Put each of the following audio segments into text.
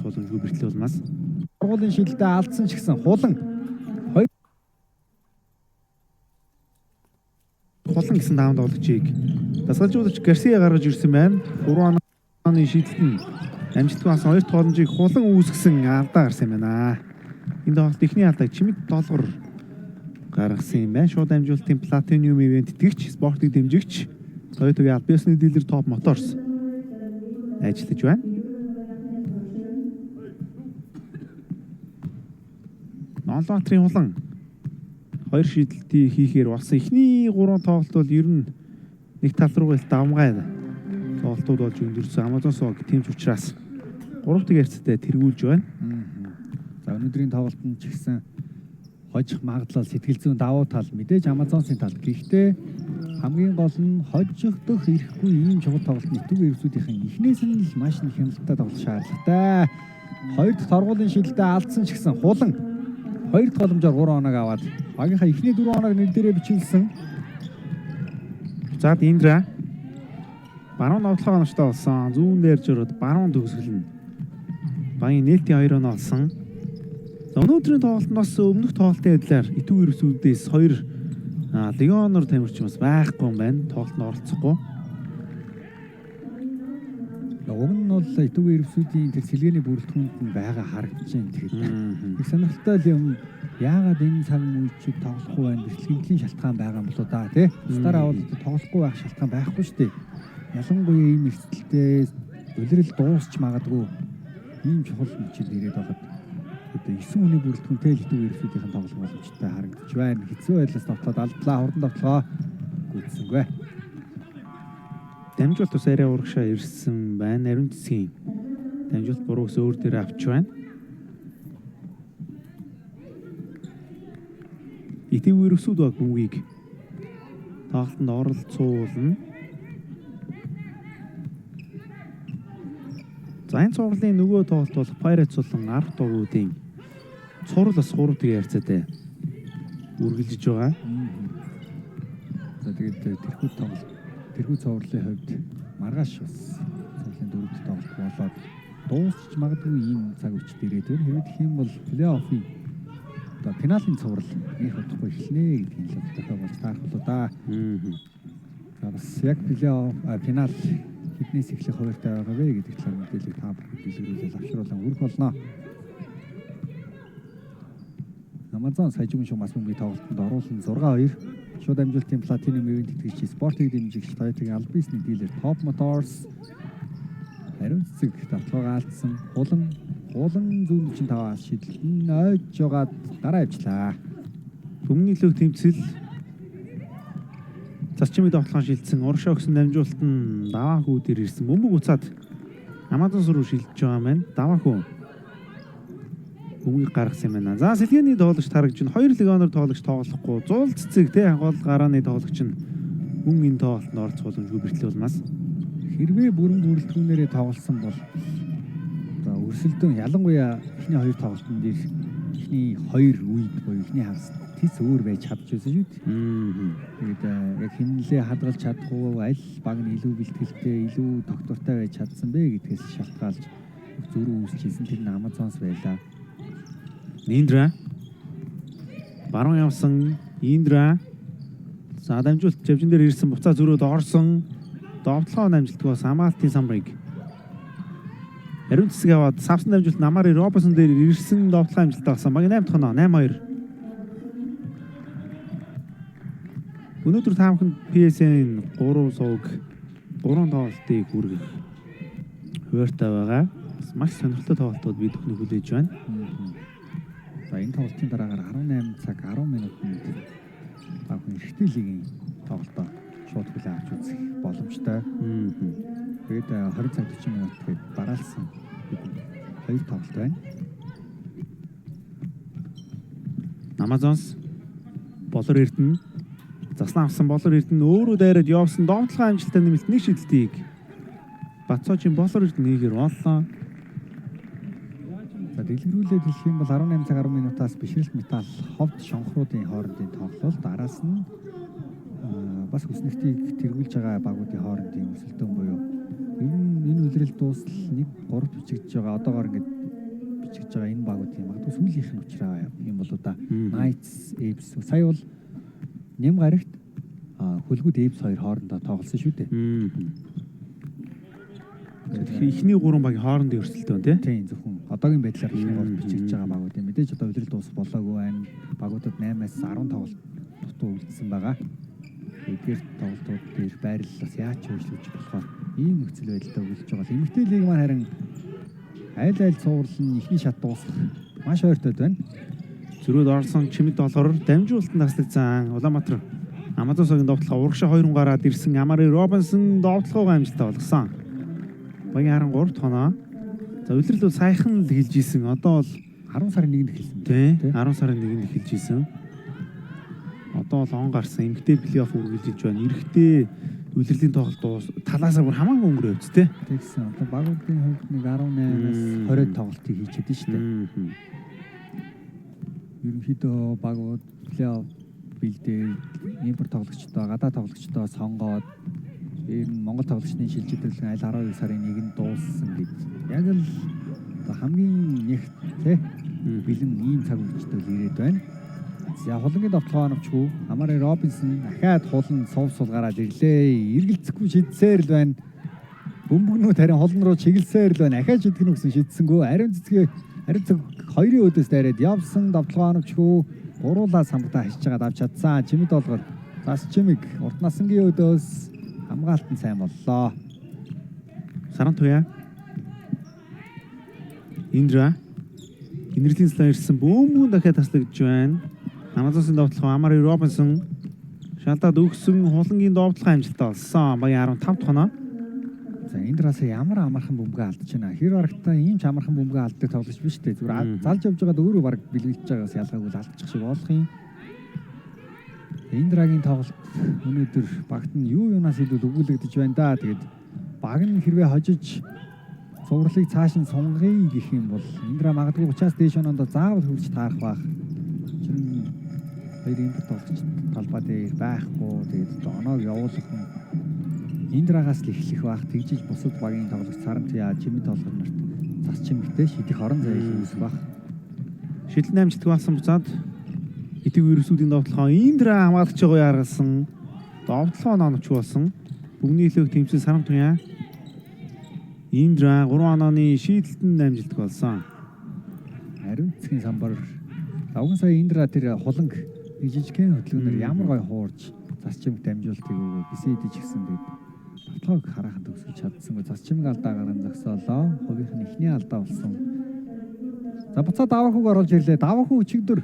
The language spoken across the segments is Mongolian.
оролцох боломжгүй бэртэл улмаас. Сургуулийн шилдэ алдсан ч гэсэн хулан Хулан гэсэн даавн тоглогчийг дасгалжуулагч Гарсиа гаргаж ирсэн байна. 3 онооны шийдэлт нь амжилтгүй болсон. 2 дахь боломжийг хулан үүсгэсэн алдаа гарсан юм байна. Энэ тоглолт эхний алдааг Чимэд долгор гаргасан юм байна. Шууд амжуулалтын Platinum Event итгэгч, спортыг дэмжигч Toyota-гийн аль биесны дилер Top Motors ажиллаж байна. Ноолбаатрын хулан 2 шийдэлтийг хийхээр болсон. Эхний 3 тоглолт бол ер нь нэг тал руу л давмгай тоглолтууд болж өндөрсөн. Amazon Sog тэмч учраас 3 дахь харьцаатай тэргүүлж байна. За өнөөдрийн тоглолтод ч гэсэн хожих магадлал сэтгэл зүйн давуу тал мэдээж Amazon-сын тал. Гэхдээ хамгийн гол нь хожигдох ирэхгүй ийм чухал тоглолт нэтүүгийн эрсүүдийнхэн эхнээс нь л маш их хяналттай тоглох шаардлагатай. Хоёр дахь торгуулийн шилдэ алдсан ч гэсэн хулан хоёр дахь боломжоор 3 оног аваад багийнхаа эхний 4 оног нэр дээрээ бичүүлсэн. За Индра баруун новтлогоо оногтой болсон. Зүүн дээр зөрөөд баруун төгсгөл нь багийн нээлтийн 2 оноо олсон. За өнөөдрийн тоглолт нь бас өмнөх тоглолтын адилаар итүү эрсүүдээс 2 легионер тамирчин бас байхгүй юм байна. Тоглолтод оролцохгүй. Уг нь бол итүүгийн эрсүүдийн тэр сэлгээний бүрэлдэхүүнд нь байгаа харагдаж байна. Тэгэхээр их сонирхолтой юм. Яагаад энэ цаг мөчид тоглохгүй байна? Бэрхлэлийн шалтгаан байгаа юм болоо да тий. Бусдаараа бол тоглохгүй байх шалтгаан байхгүй шүү дээ. Ялангуяа ийм эрсдэлтэй улирал дуусч магадгүй ийм чухал мөчид ирээд байхад одоо 9 хүний бүрэлдэхүүнтэй л итүүгийн эрсүүдийн тоглох боломжтой харагдаж байна. Хэцүү байдлаас довтлоод алдлаа, хурдан довтлоо гүйцсэнгүй. Дамжуулалт бас арай урагшаа ирсэн байна. Ариун цэцгийн дамжуулалт буруу гэсэн өөр дээр авч байна. Итэв өрөвсүүд баг бөмбөгийг тоглолтод оролцуулна. За энэ цувралын нөгөө тоглолт бол Pirates болон Арх дугуйдын цуврал бас 3 дахь харьцаатай үргэлжиж байгаа. За тэгээд тэрхүү тоглолт тэрхүү цувралын хувьд маргааш бас цувралын дөрөв дэх тоглолт болоод дуусч магадгүй ийм цаг үеч дээрээ тэр хэрвээ гэх юм бол плей-оффын одоо финалийн цуврал их удахгүй эхэлнэ гэдгийг л тодорхой болж таарах болоо да. За бас яг плей-офф финал хэднээс эхлэх хуваарьтай байгаа вэ гэдэг талаар мэдээллийг та бүхэнд дэлгэрүүлэл авчруулан өргөх болно. Amazon саяжин шугам бас бөмбөгийн тоглолтод оруулан 6-2 шууд амжилтын Platinum Event итгэгч спортыг дэмжигч Toyota-гийн аль биесны дилер Top Motors ариун цэцэг давталгаагаа алдсан. Хулан зүүн 45-аас шидэлт нь ойж жоод гараа явчлаа. Бөмбөгийн лөг тэмцэл зарчмын довтлогон шилжсэн. Урагшаа өгсөн дамжуулалт нь даваа хүү дээр ирсэн. Бөмбөг уцаад Amazon руу шилжиж байгаа юм байна. Даваа хүү бөмбөгийг гаргасан юм байна. За сэлгээний тоглогч тарагж байна. 2 легионер тоглогч тоглохгүй. Зуул цэцэг те гол гарааны тоглогч нь мөн энэ тоглолтод оролцох боломжгүй бэртэл улмаас. Хэрвээ бүрэн бүрэлдэхүүнээрээ тоглосон бол за өрсөлдөөн ялангуяа эхний хоёр тоглолтын дээр эхний хоёр үед буюу эхний хагас тис өөр байж чадж байсан шүү дээ. Тэгээд яг хинлээ хадгалж чадах уу, аль баг нь илүү бэлтгэлтэй, илүү тогтвортой байж чадсан бэ гэдгээс шалтгаалж зөрүү үүсчихсэн. Тэр нь Amazon-с байлаа. Индра баруун явсан Индра за дамжуулалт жавжин дээр ирсэн буцаа зөрөөд орсон. Довтлогоо амжилтгүй бас Амаалтын самбарыг ариун цэцэг аваад савсан дамжуулалт Намари Робсон дээр ирсэн довтлогоо амжилттай болсон. Багийн 8 дахь оноо 8-2. Өнөөдөр та бүхэнд PSN 3 сувг 3 тоглолтыг хүргэх хуваарьтай байгаа. Маш сонирхолтой тоглолтууд бид бүхний хүлээж байна. За энэ тоглолтын дараагаар 18 цаг 10 минутанд та бүхэн эрэгтэй лигийн тоглолтоо шууд хүлээн авч үзэх боломжтой. Тэгээд 20 цаг 40 минут гээд дараалсан бид хоёр тоглолт байна. Amazons Болор Эрдэнэ заслан авсан Болор Эрдэнэ өөрөө дайраад явсан довтлогын амжилттай нэмэлт нэг шидэлтийг Батцоожийн Болор Эрдэнэ нэгээр боллоо. За дэлгэрүүлээд хэлэх юм бол 18 цаг 10 минутаас бишрэлт металл ховд шонхруудын хоорондын тоглолт араас нь бас хүснэгтийг тэргүүлж байгаа багуудын хоорондын өрсөлдөөн буюу ер нь энэ улирал дуусал 1-3 бичигдэж байгаа. Одоогоор ингээд бичиж байгаа энэ багуудын магадгүй сүүлийнх нь учраас юм болоо да. Knights, Apes сая бол нэм гарагт хөлгүүд Apes хоёр хоорондоо тоглосон шүү дээ. Тэгэхээр эхний гурван багийн хоорондын өрсөлдөөн тий. Тийм, зөвхөн одоогийн байдлаар эхний гуравт бичиж байгаа багууд юм. Мэдээж одоо улирал дуусах болоогүй байна. Багуудад 8-аас 10 тоглолт дутуу үлдсэн байгаа. Эдгээр тоглолтууд дээр байрлал бас яаж өөрчлөгдөж болохоор ийм нөхцөл байдалтай өгүүлж байгаа. Эмэгтэй лиг маань харин аль аль цуврал нь эхний шат дуусах маш ойртоод байна. Зөрөөд орсон чимэд долоор дамжуулалтанд таслагдсан. Улаанбаатар Амазонсогийн довтлогоо урагшаа 2 хүн гараад ирсэн. Амари Робинсон довтлогоогоо амжилттай болгосон. Багийн 13 дахь оноо. За улирал бол саяхан л эхэлж исэн. Одоо бол 10 сарын 1-нд эхэлсэн. Тий, 10 сарын 1-нд эхэлж исэн. Одоо бол он гарсан. Эмэгтэй плей-офф үргэлжилж байна. Эрэгтэй улирлын тоглолт дуус талаасаа бүр хамаагүй өнгөрөө явц тий. Тэгсэн. Одоо багуудын хувьд нэг 18-аас 20 тоглолтыг хийчихэд шүү дээ. Ерөнхийдөө багууд плей-офф бэлдээ импорт тоглогчдоо, гадаа тоглогчдоо сонгоод ер нь Монгол тоглогчдын шилжүүлэлт аль 12 сарын 1-нд дууссан гэж. Яг л одоо хамгийн нэгт тий бэлэн ийм цаг үеичдэл ирээд байна. За хулангийн довтлогоо оновчгүй. Амари Робинсон дахиад хулан сувс сул гараад ирлээ. Эргэлзэхгүй шидсээр л байна. Бөмбөгнүүд харин хулан руу чиглэсээр л байна. Ахиад шидэх нь гэсэн шидсэнгүү. Ариун цэцгээ ариун цэг хоёрын өөдөөс дайраад явсан довтлогоо оновчгүй. Гуруулаа самбатаа хашиж байгаад авч чадсан. Чимэд болгоор зас чимэг урт насангийн өөдөөс хамгаалт нь сайн боллоо. Саран туяа. Индра. Инэрлийн слаа ирсэн. Бөмбөгөн дахиад таслагдж байна. Амазонсын довтлогоо Амари Робинсон шалдаад өгсөн хулангийн довтлогоо амжилттай болсон. Багийн 15 дахь оноо. За Индраас ямар амархан бөмбөгөө алдаж байна. Хэр барагтаа ийм ч амархан бөмбөгөө алддаг тоглогч биш үү? Зүгээр залж явж байгаад өөрөө бараг бэлгэлж байгаас ялгаагүй л алдчих шиг болох юм. Индрагийн тоглолт өнөөдөр багт нь юу юунаас илүү өгүүлэгдэж байна да. Тэгээд баг нь хэрвээ хожиж цувралыг цааш нь сунгая гэх юм бол Индра магадгүй 30-аас дээш онондоо заавал хөрж таарах байх. Чин хоёр импорт тоглогч талбай дээр байхгүй. Тэгээд оноог явуулах нь Индрагаас л эхлэх байх. Тэгжиж бусад багийн тоглогч Сарамтя, Чимэд толгор нарт цас чимэгтэй шидэх орон зай үүсэх байх. Шидлэн амжилтгүй болсон буцаад итгэв ерөөсүүдийн довтлогоо Индра хамгаалагч гоё харгалсан. Довтлогоо оновч болсон. Бүгний илүүг тэмцэн Сарамтя. Индра 3 онооны шийдэлтэнд амжилтгүй болсон. Ариун цэцгийн самбар. Уган сая Индра тэр хуланг нэг жижигхэн хөдөлгөөнөөр ямар гоё хуурж цас чимэгт амжуултыг өгөө бисэдэж гисэн. Тэгээд довтлогоог хараахан төгсгөж чадсангүй. Цас чимэг алдаа гарan зогсоолоо. Хувийнх нь эхний алдаа болсон. За буцаад Давахуг оруулж ирлээ. Даваху өчигдөр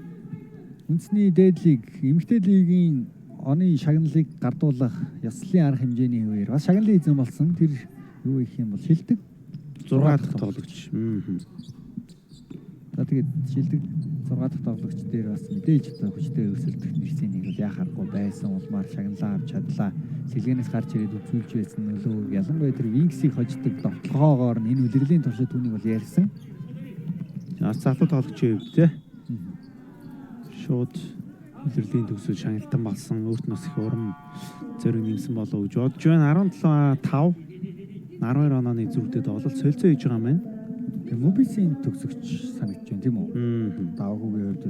үндэсний дээд лиг, эмэгтэй лигийн оны шагналыг гардуулах ёслолын арга хэмжээний хуваар бас шагналын эзэн болсон. Тэр юу их юм бол шилдэг 6 дахь тоглогч. За тэгээд шилдэг 6 дахь тоглогч дээр бас мэдээж одоо хүчтэй өрсөлдөх нэрсийн нэг бол яах аргагүй байсан. Улмаар шагналаа авч чадлаа. Сэлгэнээс гарч ирээд үзүүлж байсан нөлөө ялангуяа тэр Wings-ийг хождог довтлогоогоор нь энэ үлрэлийн туршид түүнийг бол ярьсан. За залуу тоглогчийн хувьд те шууд үлрэлийн төгсөл шагналтан болсон. Өөрт нь бас их урам зориг нэмсэн болов уу гэж бодож байна. 17-5 12 онооны зүрхтэй тоглолт солилцоо хийж байгаа юм байна. Тэгээ Мобисийн төгсөгч санагдаж байна тийм үү? Даваагүйгийн хувьд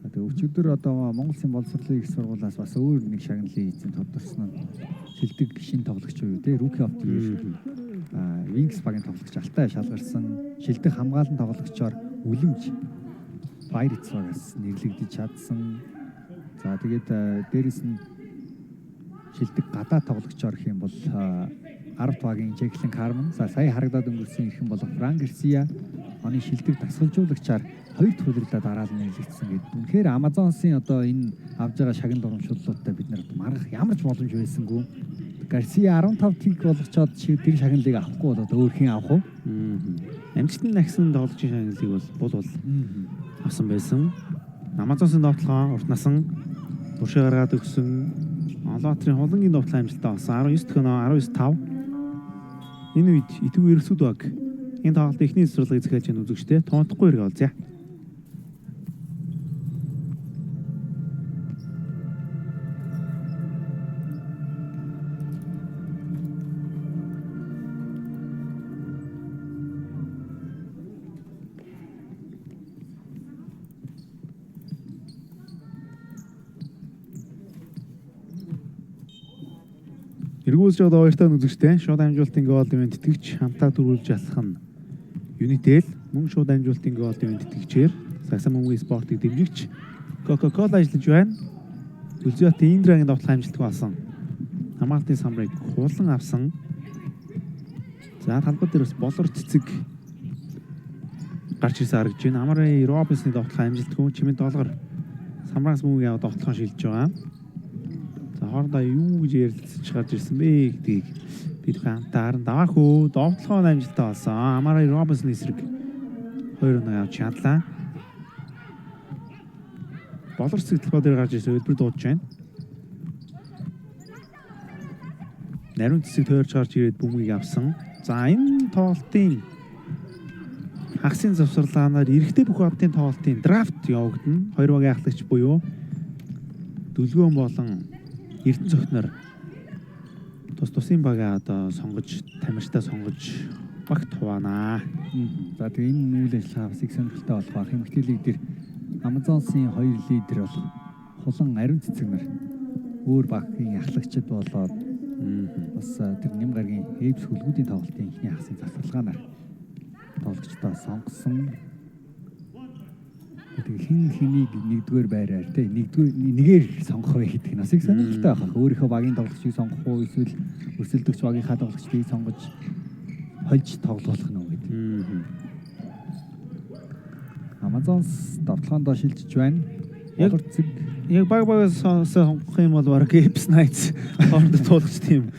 бол тэгээ өчигдөр одоо Монгол Улсын боловсролын их сургуулиас бас өөр нэг шагналын эзэн тодорсон нь шилдэг шин тоглогч юу те Rookie of the Year Wings багийн тоглогч Алтай шалгарсан. Шилдэг хамгаалан тоглогчоор Үлэмж Pirates багаас нэрлэгдэж чадсан. За тэгээд дээрэс нь шилдэг гадаа тоглогчоор гэх юм бол 10 багийн Жеклин Кармен, сая харагдаад өнгөрсөн эрхэм болох Фран Гарсиа оны шилдэг дасгалжуулагчаар 2 дахь улирлаа дараалан нэрлэгдсэн гэдэг. Үнэхээр Амазонсын одоо энэ авж байгаа шагнал урамшууллуудтай бид нарт маргах ямар ч боломж байсангүй. Гарсиа 15 тиг болгочоод тэр шагналыг авахгүй бол одоо өөр хэн авах вэ? Амжилтанд нагсан тоглогчийн шагналыг бол авсан байсан. Амазонсын довтлогоо урт насан уршаа гаргаад өгсөн. Улаанбаатарын хулангийн довтлогоо амжилттай болсон. 19 дэх оноо 19-5. Энэ үед итгэв эргэсүүд баг энэ тоглолт эхний цэцэрлэгийг захиалж байгаа үзэгчтэй тунтахгүй хэрэг олзъя. Эргүүлж одоо хоёртой үзэгчтэй шууд амжуултын гол ивент тэтгэгч хамтаа төрүүлж алах нь Unitel мөн шууд амжуултын гол ивент тэтгэгчээр сагсан мөнгөний спортыг дэмжигч Coca-Cola ажиллаж байна. Үлзий Индрагийн довтлох амжилтгүй болсон. Хамгаалтын самбарыг хулан авсан. За талбай дээр бас болор цэцэг гарч ирсэн харагдаж байна. Амары Робинсны довтлох амжилтгүй чимээн долгор самбараас мөнгө яваад довтлохоо шилжиж байгаа. За хоорондоо юу гэж ярилцаж гарч ирсэн бэ гэдгийг бид хамтаа харан даваах үү. Довтлохоо амжилттай болсон. Амары Робинсны эсрэг 2-1 авч чадлаа. Болор цэцэг талбай дээр гарч ирсэн үлбэр дуудаж байна. Нариун цэцэг тойрч гарч ирээд бөмбөгийг авсан. За энэ тоглолтын хагасын завсарлаанаар эрэгтэй бүх оддын тоглолтын драфт явагдана. Хоёр багийн ахлагч буюу Дүлгөөн болон Эрдэнэ цогтнор тус тусын багаа одоо сонгож, тамирчдаа сонгож багт хуваанаа. За тэгээ энэ үйл ажиллагаа бас их сонирхолтой болох байх. Эмэгтэй лиг дээр Амазонсын 2 лидер болох Хулан Ариун цэцэг нар өөр багийн ахлагчид болоод бас тэр нэм гарагийн Эвс хүлгүүдийн тоглолтын эхний хагасын завсарлагаанаар тоглогчдоо сонгосон. Тэгээ хин хэнийг нэгдүгээр байраар тий нэгдүгээр нэгээр сонгох вэ гэдэг нь бас их сонирхолтой байх. Өөрийнхөө багийн тоглогчийг сонгох уу эсвэл өрсөлдөгч багийнхаа тоглогчдыг сонгож хольж тоглуулах нь үү гэдэг. Амазонс довтлогоондоо шилжиж байна. Яг яг баг багаас сонгох юм бол баг Apes Knights хоорондоо туулах тийм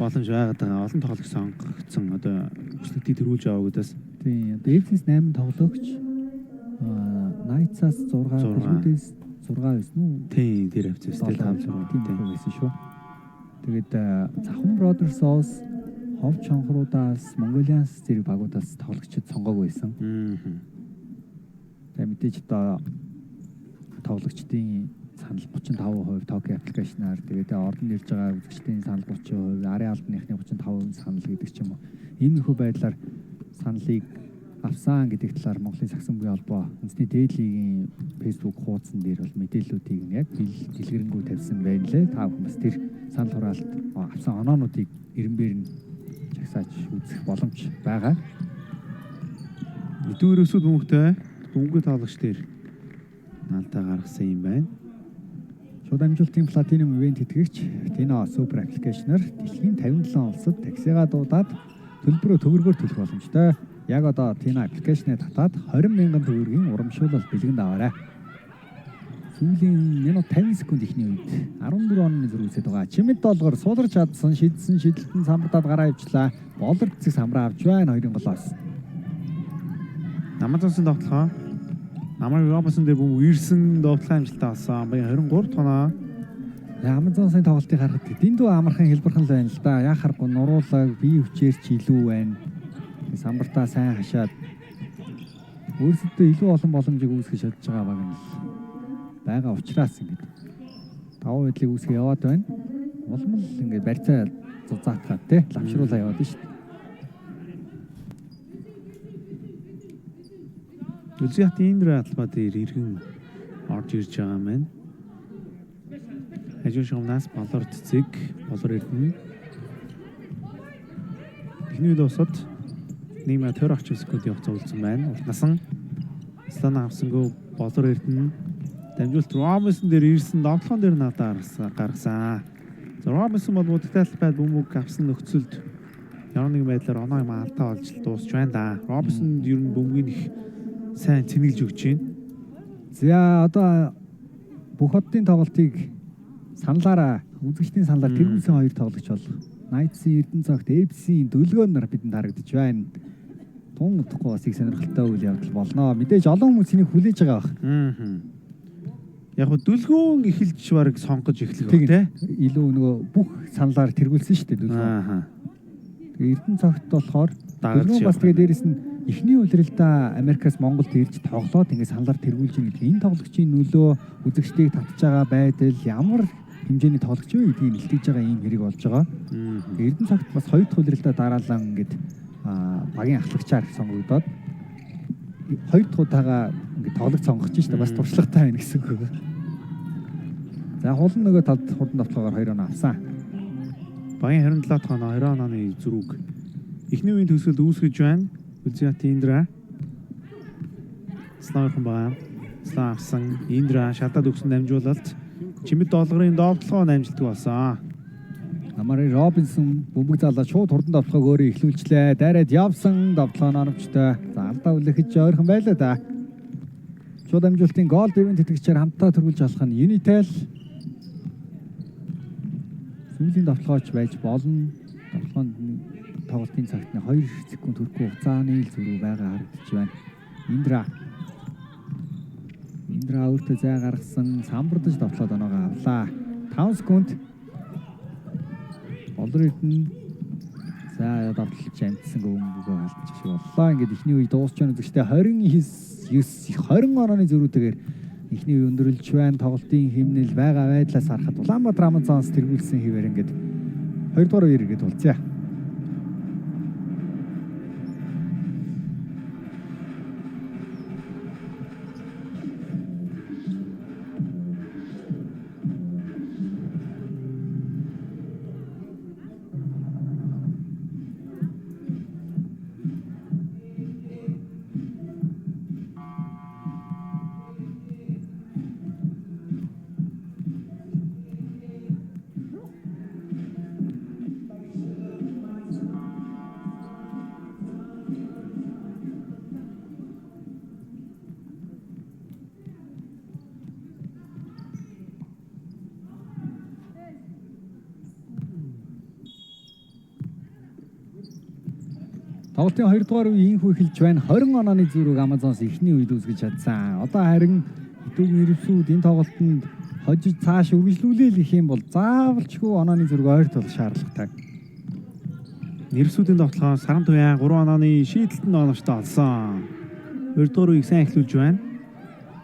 боломж байгаад байгаа. Олон тоглогч сонгогдсон одоо хүснэгтийг төрүүлж аваагуудаас. Тийм. Одоо Apes 8 тоглогч, Knights-аас 6, Blue-ээс 6 байсан уу? Тийм, тэр хавцаас тийм 5 6 тийм байсан шүү. Тэгээд Завхан Brothers-оос, Хов чонхруудаас, Mongolians зэрэг багуудаас тоглогчид сонгоогүй байсан. Тэгээд мэдээж одоо тоглогчдын санал 35% Tokyo аппликейшнаар, тэгээд ордонд ирж байгаа үзэгчдийн санал 30%, арын албаныхны 35% санал гэдэг ч юм уу. Иймэрхүү байдлаар саналыг авсан гэдэг талаар Монголын сагсан буй холбоо үндэсний дээд лигийн Facebook хуудсан дээр бол мэдээллүүдийг нь яг дэлгэрэнгүй тавьсан байна лээ. Та бүхэн бас тэр санал хураалт авсан оноонуудыг эренбэр нь жагсааж үзэх боломж байгаа. Мэдүүр өсөд бөмбөгтэй бөмбөг тоглогч дээр наалтаа гаргасан юм байна. Шууд амжилтын Platinum Event тэтгэгч Tino Super Application-аар дэлхийн 57 улсад таксигаа дуудаад төлбөрөө төгрөгөөр төлөх боломжтой. Яг одоо Tino аппликейшнээ татаад 20 мянган төгрөгийн урамшуулал бэлгэнд аваарай. Сүүлийн минут 50 секунд ихний үед 14 онны зөрүү үүсээд байгаа. Чимэд долгор суулгарч чадсан, шидсэн, шидэлтэн самбардаад гараа явчлаа. Болор цэцэг самбараа авч байна хоёрын голоос. Амазонсын довтлогоо. Амар Робинсон дээр бөмбөг ирсэн довтлогын амжилттай болсон. Баян 23 тоноо. Амазонсын тоглолтыг харахад дэндүү амархан хэлбэрхэн л байна л да. Яа харахгүй нуруулаг бие хүчээр ч илүү байна. Самбартаа сайн хашаад өөрсдөө илүү олон боломжийг үүсгэж чадж байгаа баг нь л байгаа учраас ингээд давуу байдлыг үүсгэж яваад байна. Улам л ингээд барьцаа зузаатгаад тий лавшруулаа яваад шүү дээ. Үлзий хатын Индра талбай дээр иргэн орж ирж байгаа юм байна. Хажуу шумнаас болор цэцэг, болор эрдэнэ. Эхний үед усад 1 минут 20 орчим секундын хугацаа үлдсэн байна. Урт насан Слана авсангүй болор эрдэнэ. Дамжуулалт Робинсон дээр ирсэн довтлогон дээр надаа гаргасан. За Робинсон бол будагтай талбайд бөмбөг авсан нөхцөлд ямар нэгэн байдлаар оноо юм алдаа олж дуусч байна да. Робинсон ер нь бөмбөгийг их сайн цэнгэлж өгч байна. За одоо бүх оддын тоглолтыг саналаараа үзэгчдийн саналаар тэргүүлсэн хоёр тоглогч болох Knights-ийн Эрдэнэ цогт FC-ийн дөлгөөн нар бидэнд харагдаж байна. Тун удахгүй бас их сонирхолтой үйл явдал болно. Мэдээж олон хүмүүс энийг хүлээж байгаа бах. Яг нь дөлгөөн эхэлж бараг сонгож эхлэх байх тий. Илүү нөгөө бүх саналаар тэргүүлсэн шүү дээ дөлгөөн. Тэгээ Эрдэнэ цогт болохоор дөлгөөн бас тэгээ дээрэс нь эхний улиралдаа Америкаас Монголд ирж тоглоод ингээд саналаар тэргүүлж байгаа гэдэг. Энэ тоглогчийн нөлөө үзэгчдийг татж байгаа байдал ямар хэмжээний тоглогч вэ гэдгийг илтгэж байгаа ийм хэрэг болж байгаа. Эрдэнэ цогт бас хоёр дахь улиралдаа дараалан ингээд багийн ахлагчаар сонгогдоод хоёр дахь удаага ингээд тоглогч сонгож штэ бас туршлагатай байна гэсэн үг. За хулан нөгөө талд хурдан довтлогоор 2 оноо авсан. Багийн 27 дахь оноо 20 онооны зөрүүг эхний үеийн төгсгөлд үүсгэж байна. Үлзий хатын Индра. Слан ойрхон байгаа. Слан авсан. Индра шалдаад өгсөн дамжуулалт. Чимэд долгорын довтлогоо амжилтгүй болсон. Амари Робинсон бөмбөг залаа шууд хурдан довтлогоог өөрөө эхлүүлжлээ. Дайраад явсан довтлогоо оновчтой. За алдаа үлэхэд ойрхон байлаа да. Шууд дамжуулалтын гол дэвэн тэтгэгчээр хамтдаа төрүүлж алах нь Unitel. Сүүлийн довтлогооч байж болно. Довтлогоонд тоглолтын цагт нь 2 секунд хүрэхгүй хугацааны л зөрүү байгаа харагдаж байна. Индра. Индра өөртөө зай гаргасан, самбардаж довтлоод оноогоо авлаа. 5 секунд. Болор Эрдэнэ за довтлж амжсан бөмбөгөө алдчих шиг боллоо. Ингээд эхний үе дуусч байна үзэгчтэй 29 20 онооны зөрүүтэйгээр эхний үе өндөрлөж байна. Тоглолтын хэмнэл байгаа байдлаас харахад Улаанбаатар Амазонс тэргүүлсэн хэвээр ингээд 2 дугаар үеэр ингээд уулзъя. Тоглолтын 2 дугаар үе инхүү эхэлж байна. 20 онооны зөрүүг Амазонс эхний үед үүсгэж чадсан. Одоо харин Итүүгийн Эрвсүүд энэ тоглолтод хожиж цааш үргэлжлүүлээл гэх юм бол заавалчгүй онооны зөрүүг ойр тул шаардлагатай. Эрвсүүдийн довтлогоо саран туяа 3 онооны шийдэлтэнд оновчтой олсон. 2 дугаар үеийг сайн эхлүүлж байна.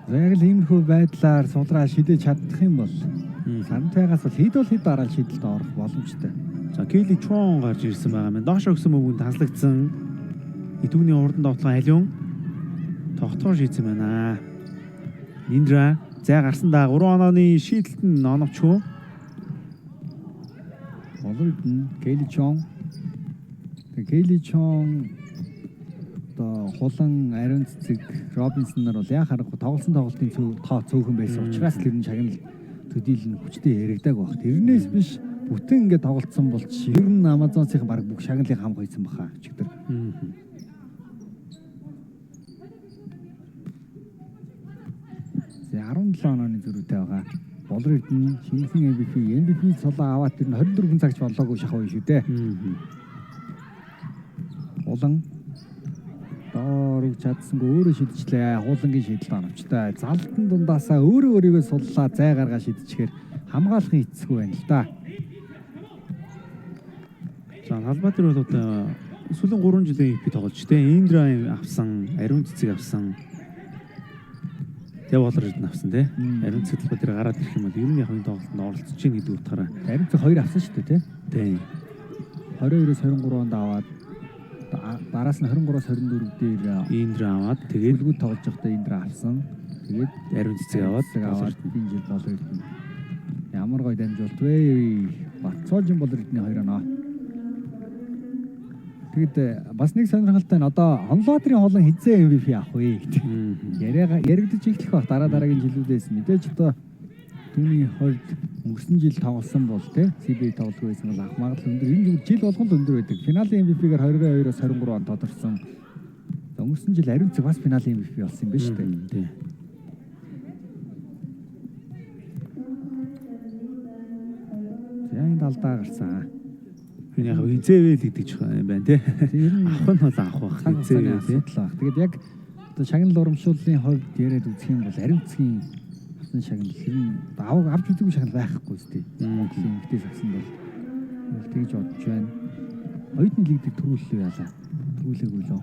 За яг л иймэрхүү байдлаар сулраа шидэж чадах юм бол саран туягаас бол хэд бол хэд дараа шийдэлд орох боломжтой. За Кели Чон гарч ирсэн байгаа юм. Доош өгсөн мөвгөнд таслагдсан. Итүүний урдан довтлогоо алиун тогтгоор шийдсэн байна. Индра зай гарсан да 3 онооны шийдэлт нь оновчгүй. Болор Эрдэнэ Кели Чон. Тэгээ Кели Чон одоо хулан ариун цэцэг Робинсон нар бол яа харахгүй тоглосон тоглолтын тоо цөөхөн байсан учраас тэр нь шагнал төдийл нь хүчтэй яригдааг баг. Тэрнээс биш бүтэн ингээд тоглолцсон бол ер нь Амазонсын баг бүх шагналыг хам хойсон баха өчигдөр. За 17 онооны зөрүүтэй байгаа. Болор Эрдэнэ шинэхэн MVP сулаа аваад тэр нь 24 цагч болоогүй шахав шүү дээ. Хулан доор өгч чадсангүй өөрөө шидчихлээ. Хулангийн шийдэл оновчтой. Залтан дундаасаа өөрөө өөрийгөө суллаа зай гаргаа шидчихээр хамгаалахын эцсгүй байна л да. За Талбай дээр бол одоо сүүлийн 3 жилийн EP тоглож тэ Индра авсан, ариун цэцэг авсан. Тэгээ Болор Эрдэнэ авсан тий. Ариун цэцэг талбай дээр гараад ирэх юм бол ер нь яг энэ тоглолтод оролцож гин гэдэг утгаараа. Ариун цэцэг 2 авсан шүү дээ тий. Тий. 22-оос 23 онд аваад дараас нь 23-оос 24 дээр Индра аваад тэгээд бүлгүүд тоглож байхдаа Индра авсан. Тэгээд ариун цэцэг аваад энэ жил Болор Эрдэнэ. Ямар гоё дамжуулт вэ? Батцоожин Болор Эрдэнэ 2 оноо. Тэгэд бас нэг сонирхолтой нь одоо Онлоотрын хулан хизээ MVP авах вэ гэдэг. Яриага яригдаж эхлэх бах дараа дараагийн жилүүдээс мэдээж одоо түүний хувьд өнгөрсөн жил тоглосон бол тэ CBA тоглохгүй байсан бол авах магадлал өндөр. Энэ зүгээр жил болгон л өндөр байдаг. Финалийн MVP-гээр 22-оос 23 он тодорсон. Өнгөрсөн жил ариун цэг бас финалийн MVP болсон юм байна шүү дээ. Тий. За энэ талдаа гарсан. Энэ яг хизээвэл гэдэг ч юм байна тий. Ер нь Авах нь бол авах байх. цаг хугацааны Хизээвэл тий. асуудал байх. Тэгээд яг одоо шагнал урамшууллын хувьд яриад үзэх юм бол ариун цэгийн авсан шагнал ер нь авч үзээгүй шагнал байхгүй үстэй. Монголын эмэгтэй сагсан бол тэгж бодож байна. Оюутны лиг дээр төрүүллээ яалаа. Төрүүлээгүй лөө.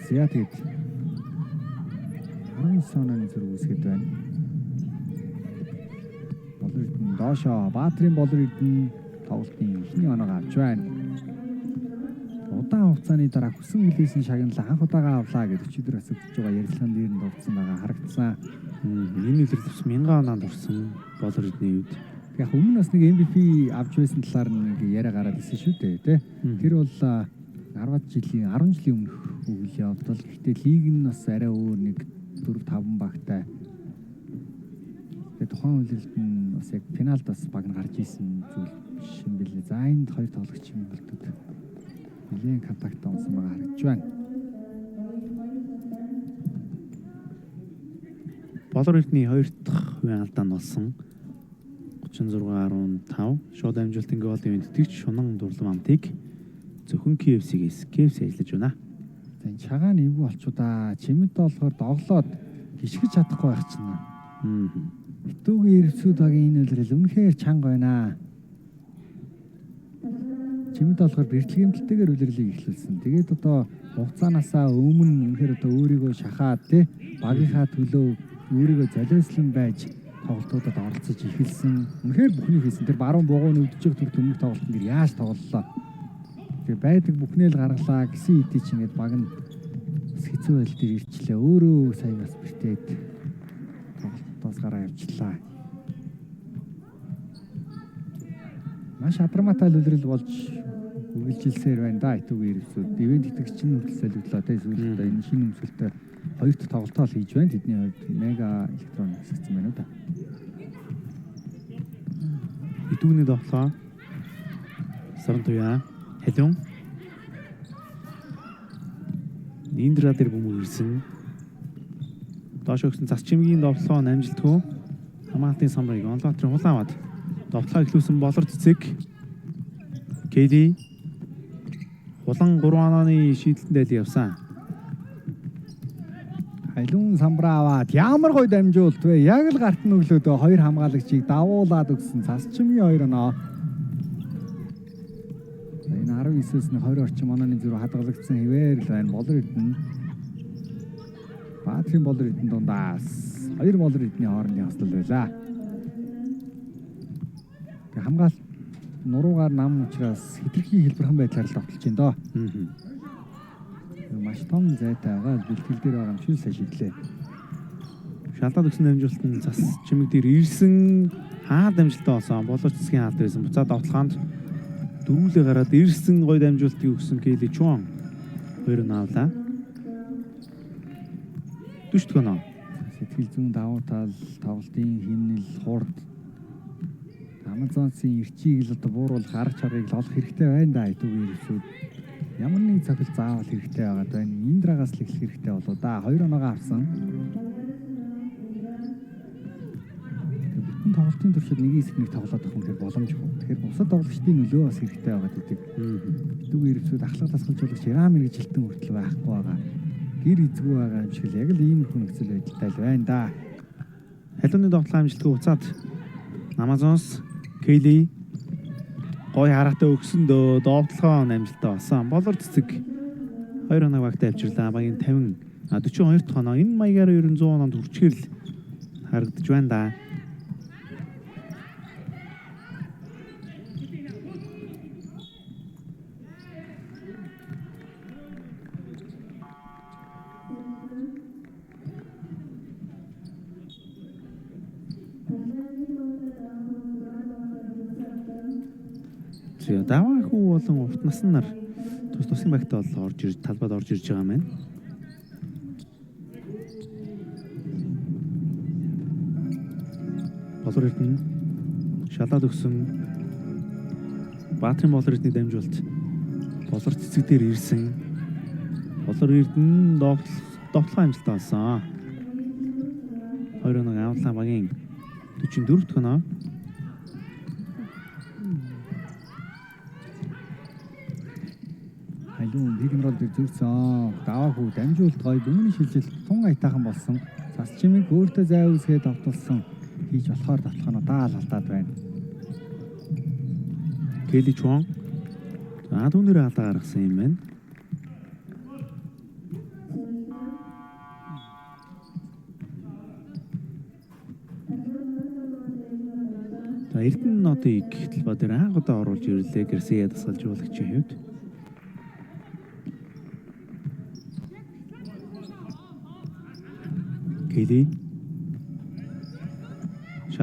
За тэгээд 19 онооны зүрх үүсгэд байна. Болор Эрдэнэ доошоо Баатрын Болор Эрдэнэ тоглолтын эхний оноогоо авч байна. Удаан хугацааны дараа хүсэн хүлээсэн шагнал анх удаага авлаа гэж өчигдөр асууж байгаа ярилцлаган дээр нь дурдсан байгаа харагдсан. Энэ үлрэл төвс 1000 ононд орсон Болор Эрдэнэ үед. Яг өмнө бас нэг MVP авч байсан талаар нэг яриа гараад ирсэн шүү дээ, тэ. Тэр бол 10 жилийн өмнөх үйл явдал. Гэхдээ лиг нь бас арай өөр нэг 4 5 багтай. Тэгээ тухайн үйлрэлт нь бас яг финалд бас баг нь гарч исэн зүйл биш юм билээ. За энд хоёр тоглогч юм болтод нэлээд контакт онсон байгаа харагдаж байна. Болор Эрдэнэ хоёр дахь хувийн алдаа нь болсон. 36-15 шууд амжилтын гоолын тэтгэгч Шунан Дурлам амтыг зөвхөн KFC-гээс KFC ажиллаж байна. За энэ чагаан эвгүй болчудаа. Чимэд болохоор доглоод гიშгэж чадахгүй байх чинь. Битүүгийн эрвсүүд багийн энэ үлрэл үнэхээр чанга байна. Чимэд болохоор бэрхлэгэмтэлтэйгээр үлрэлийг эхлүүлсэн. Тэгээд одоо хугацаанаасаа өмнө үнэхээр одоо өөрийгөө шахаад тий багийнхаа төлөө өөрийгөө золиослон байж тоглолтуудад оролцож эхэлсэн. Үнэхээр бүхнийг хийсэн. Тэр баруун бугуй нүдж байгаа төр төмөх тоглолтын дээр яаж тоглолоо. Тэгээ байдаг бүхнээ л гаргалаа гэсэн хэдий чи ингээд баг нь бас хэцүү байдал дээр ирчлээ. Өөрөө сая бас бэртээд тоглолтоос гараа явчлаа. Маш адармаатай үлрэл болж үргэлжилсээр байна да. Итүүгийн эрвсүүд. Ивент итгэгч нь хүртэл солигдлоо тэ сүүлд энэ шинэ өмсгөлтэй хоёр дахь тоглолтоо л хийж байна. Тэдний хувьд Мега Электроникс гэсэн байна уу да. Итүүгний тоглоо. Сарантуяа Халиун. Индра дээр бөмбөг ирсэн. Доош өгсөн цас чимгийн довлоо амжилтгүй. Хамгаалтын самрыг Онлоотрын хулаан аваад довтлоо эхлүүлсэн Болор цэцэг. Кэли хулан 3 ононы шийдэлтэнд айл явсан. Халиун самбраа аваад ямар гоё дамжуулт вэ? Яг л гарт нь өглөөдөө хоёр хамгаалагчийг давуулаад өгсөн цас чимгийн 2 оноо. Энэ 19-өөс нь 20 орчим онооны зүрх хадгалагдсан хэвээр л байна. Болор Эрдэнэ. Баатрын Болор Эрдэнэ дундаас хоёр Болор Эрдэнийн хоорондын хослол байлаа. Тэгээ хамгаалт нуруугаар нам учраас хэтэрхий хэлбэрхэн байдлаар л довтолж байна доо. Маш том зайтай байгаа. Бэлтгэл дээр байгаа юм шиг сая шидлээ. Шалдаад өгсөн дамжуулалт нь цас чимэг дээр ирсэн хаа дамжилтаа болсон. Болор цэцгийн хаалт байсан. Буцаад довтлохонд дөрүүлээ гараад ирсэн гоё дамжуултыг өгсөн Кэли Чуан хоёр нь авлаа. 40 дэх оноо. Сэтгэл зүйн давуу тал, тоглолтын хэмнэл, хурд Амазонсын эрчийг л одоо бууруулах арга чаргыг л олох хэрэгтэй байна да. Итүүгийн эрвсүүд ямар нэг цохил заавал хэрэгтэй байгаад байна. Индрагаас л эхлэх хэрэгтэй болоо да. 2 оноогоо авсан. Бүтэн тоглолтын туршид нэг хэсэг нэг тоглоод авах үнэхээр боломжгүй. Тэгэхээр бусад тоглогчдын нөлөө бас хэрэгтэй байгаад идэг. Битүүгийн эрвсүүд ахлах дасгалжуулагч Иран мэргэжилтэн хүртэл байхгүй байгаа. Гэр эзгүй байгаа юм шиг л яг л иймэрхүү нөхцөл байдалтай л байна да. Халиуны довтлоо амжилтгүй буцаад Амазонс Кэли гой хараатай өгсөн дөө довтлогоо амжилттай болсон. Болор цэцэг 2 оноо багтаа авчирлаа. Багийн 50 42 дахь оноо. Энэ маягаар ер нь 100 оноонд хүрчгээр л харагдаж байна да. Даваа хүү болон урт насан нар тус тусын багтаа бол орж ирж талбайд орж ирж байгаа юм байна. Болор Эрдэнэ шалаад өгсөн Баатрын Болор Эрдэнэ дамжуулт Болор цэцэг дээр ирсэн. Болор Эрдэнэ довтлогоо амжилттай болсон. 2-1 авлаа багийн 44 дахь оноо. Халиун пик н рол дээр зөрсөн. Даваа хүү дамжуулт гоё бөмбөний шилжилт тун аятайхан болсон. Цас чимэг өөртөө зай үүсгээд довтолсон. Хийж болохоор довтлох нь даал алдаад байна. Кэли Чуан. За түүнээр алдаа гаргасан юм байна. За Эрдэнэ нотыг талбай дээр анх удаа оруулж ирлээ Гарсиа дасгалжуулагчийн хувьд. Кэли.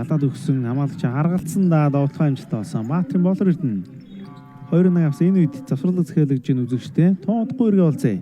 Шалаад өгсөн хамгаалагч харгалцсан да довтлогоо амжилттай болсон. Баатрын Болор Эрдэнэ 2-1 авсан. Энэ үед завсарлаг захиалгаж ийн үзэгчтэй туудахгүй эргээ олзъя.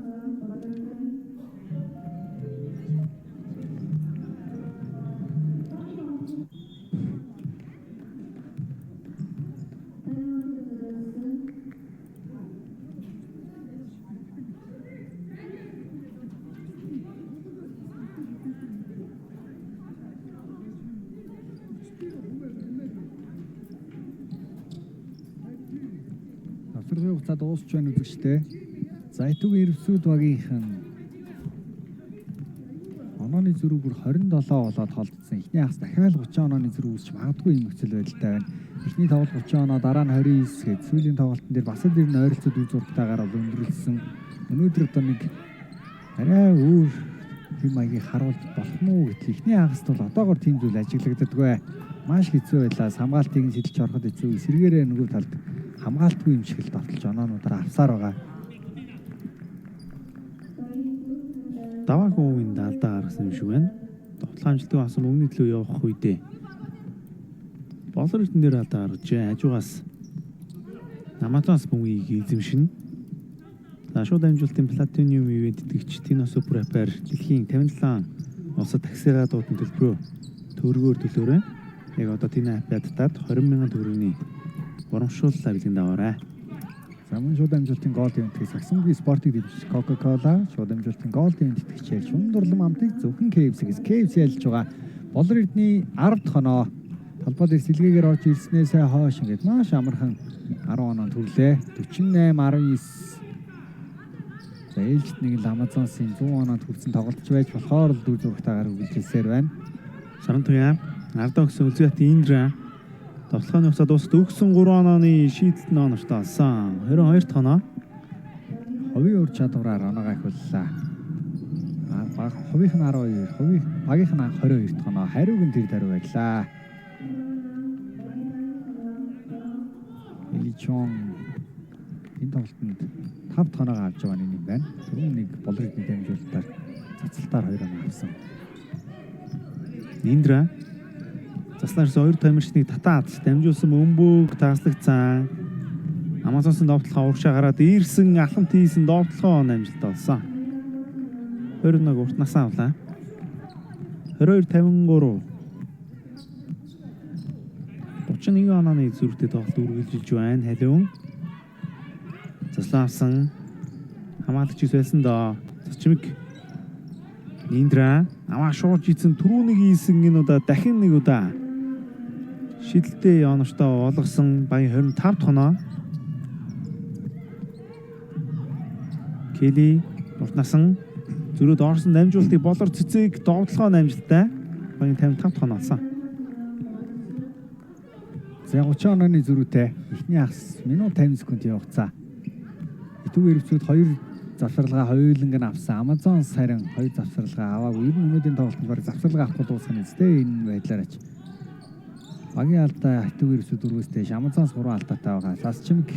Завсарлагын хугацаа дуусч байна үзэгчтэй. За Итүгийн Эрвсүүд багийнхан онооны зөрүү бүр 27 болоод холдсон. Эхний хагас дахиад 30 онооны зөрүү үүсч магадгүй юм нөхцөл байдалтай байна. Эхний тоглолт 30 оноо, дараа нь 29 гээд сүүлийн тоглолтын дээр бас л ер нь ойролцоо дүү зургатаагаар бол өндөрлөсөн. Өнөөдөр одоо нэг арай өөр хэм маягийг харуулж болох мó гэтэл эхний хагаст бол одоогор тийм зүйл ажиглагддаггүй. Маш хэцүү байлаа. Хамгаалтыг нь шилж ороход хэцүү. Эсэргээрээ нөгөө талд хамгаалтгүй юм шиг л давталж оноонуудаар авсаар байгаа. Даваа хүүгийн алдаа гаргасан юм шиг байна. Довтлогоо амжилтгүй авсан өмнө төлөө явах үедээ Болор Эрдэнэ дээр алдаа гаргажээ. Хажуугаас Амазонс бөмбөгийг эзэмшинэ. За шууд амжилтын Platinum event тэтгэгч Tino Super App-аар дэлхийн 57 улсад таксигаа дуудан төлбөрөө төгрөгөөр төлөөрэй. Яг одоо Tino app-ад татаад 20,000 төгрөгийн урамшууллаа бэлгэн даваарай. За мөн шууд амжилтын гол ивентийг Сагсангүй спортыг дэмжиж Coca-Cola, шууд амжилтын гол ивент тэтгэгчээр шундурлан амтыг зөвхөн KFC-гээс KFC ялж байгаа. Болор Эрдэнэ 10 дахь оноо талбай дээр сэлгээгээр орж ирснээсээ хойш ингээд маш амархан 10 оноо төрлөө. 48 19. За ээлжит нэг л Амазонсын 100 оноонд хүрсэн тоглолтч байж болохоор л дүү зурагтаагаар үргэлжилсээр байна. Саран туяа ардаа өгсөн Үлзий Индра довтлогооны хугацаа дуусаад өгсөн 3 онооны шийдэлт нь оновчтой болсон. 22 дахь оноо. Хувийн ур чадвараар оноогоо ахиуллаа. Баг хувийнх нь 12, хувийн багийнх нь 22 дахь оноо. Хариуг нь тэр даруй байлаа. Эличон энэ тоглолтод 5 дахь оноогоо авч байгаа нэг юм байна. Түрүүн нэг Болор Эрдэнэ дамжуулалтаар цацалтаар 2 оноо авсан. Индра заслаарс 2 тамирчныг татаад дамжуулсан өмбөг тааслагдсан. Амазонсын довтлогоо урагшаа гараад ирсэн алхам тийсэн довтлогоо амжилттай болсон. 21 урт насаа авлаа. 22-53. 31 онооны зүрхтэй тоглолт үргэлжилж байна. Халиун заслан авсан. Хамгаалагч байсан доо. Цочмиг Индра аваа шууж ийцэн түрүүнийг ийсэн энэ удаа дахин нэг удаа шидэлтэй оновчтой болгосон багийн 25 дахь оноо. Кели урт насан зөрөөд орсон дамжуултыг Болор цэцэг довтлогоо амжилттай багийн 55 дахь оноо олсон. За 30 онооны зөрүүтэй эхний хагас минут 50 секундын хугацаа. Итүг Эрвсүүд 2 завсарлагаа хоёуланг нь авсан. Амазон харин 2 завсарлагаа аваагүй. Ер нь өнөөдрийн тоглолтод бараг завсарлага авахгүй дуусах нь үстэй энэ байдлаар ач. Багийн алдаа Итүг Эрвсүүд дөрвөөс дээш Амазонс 3 алдаатай байгаа. Лас Чимэг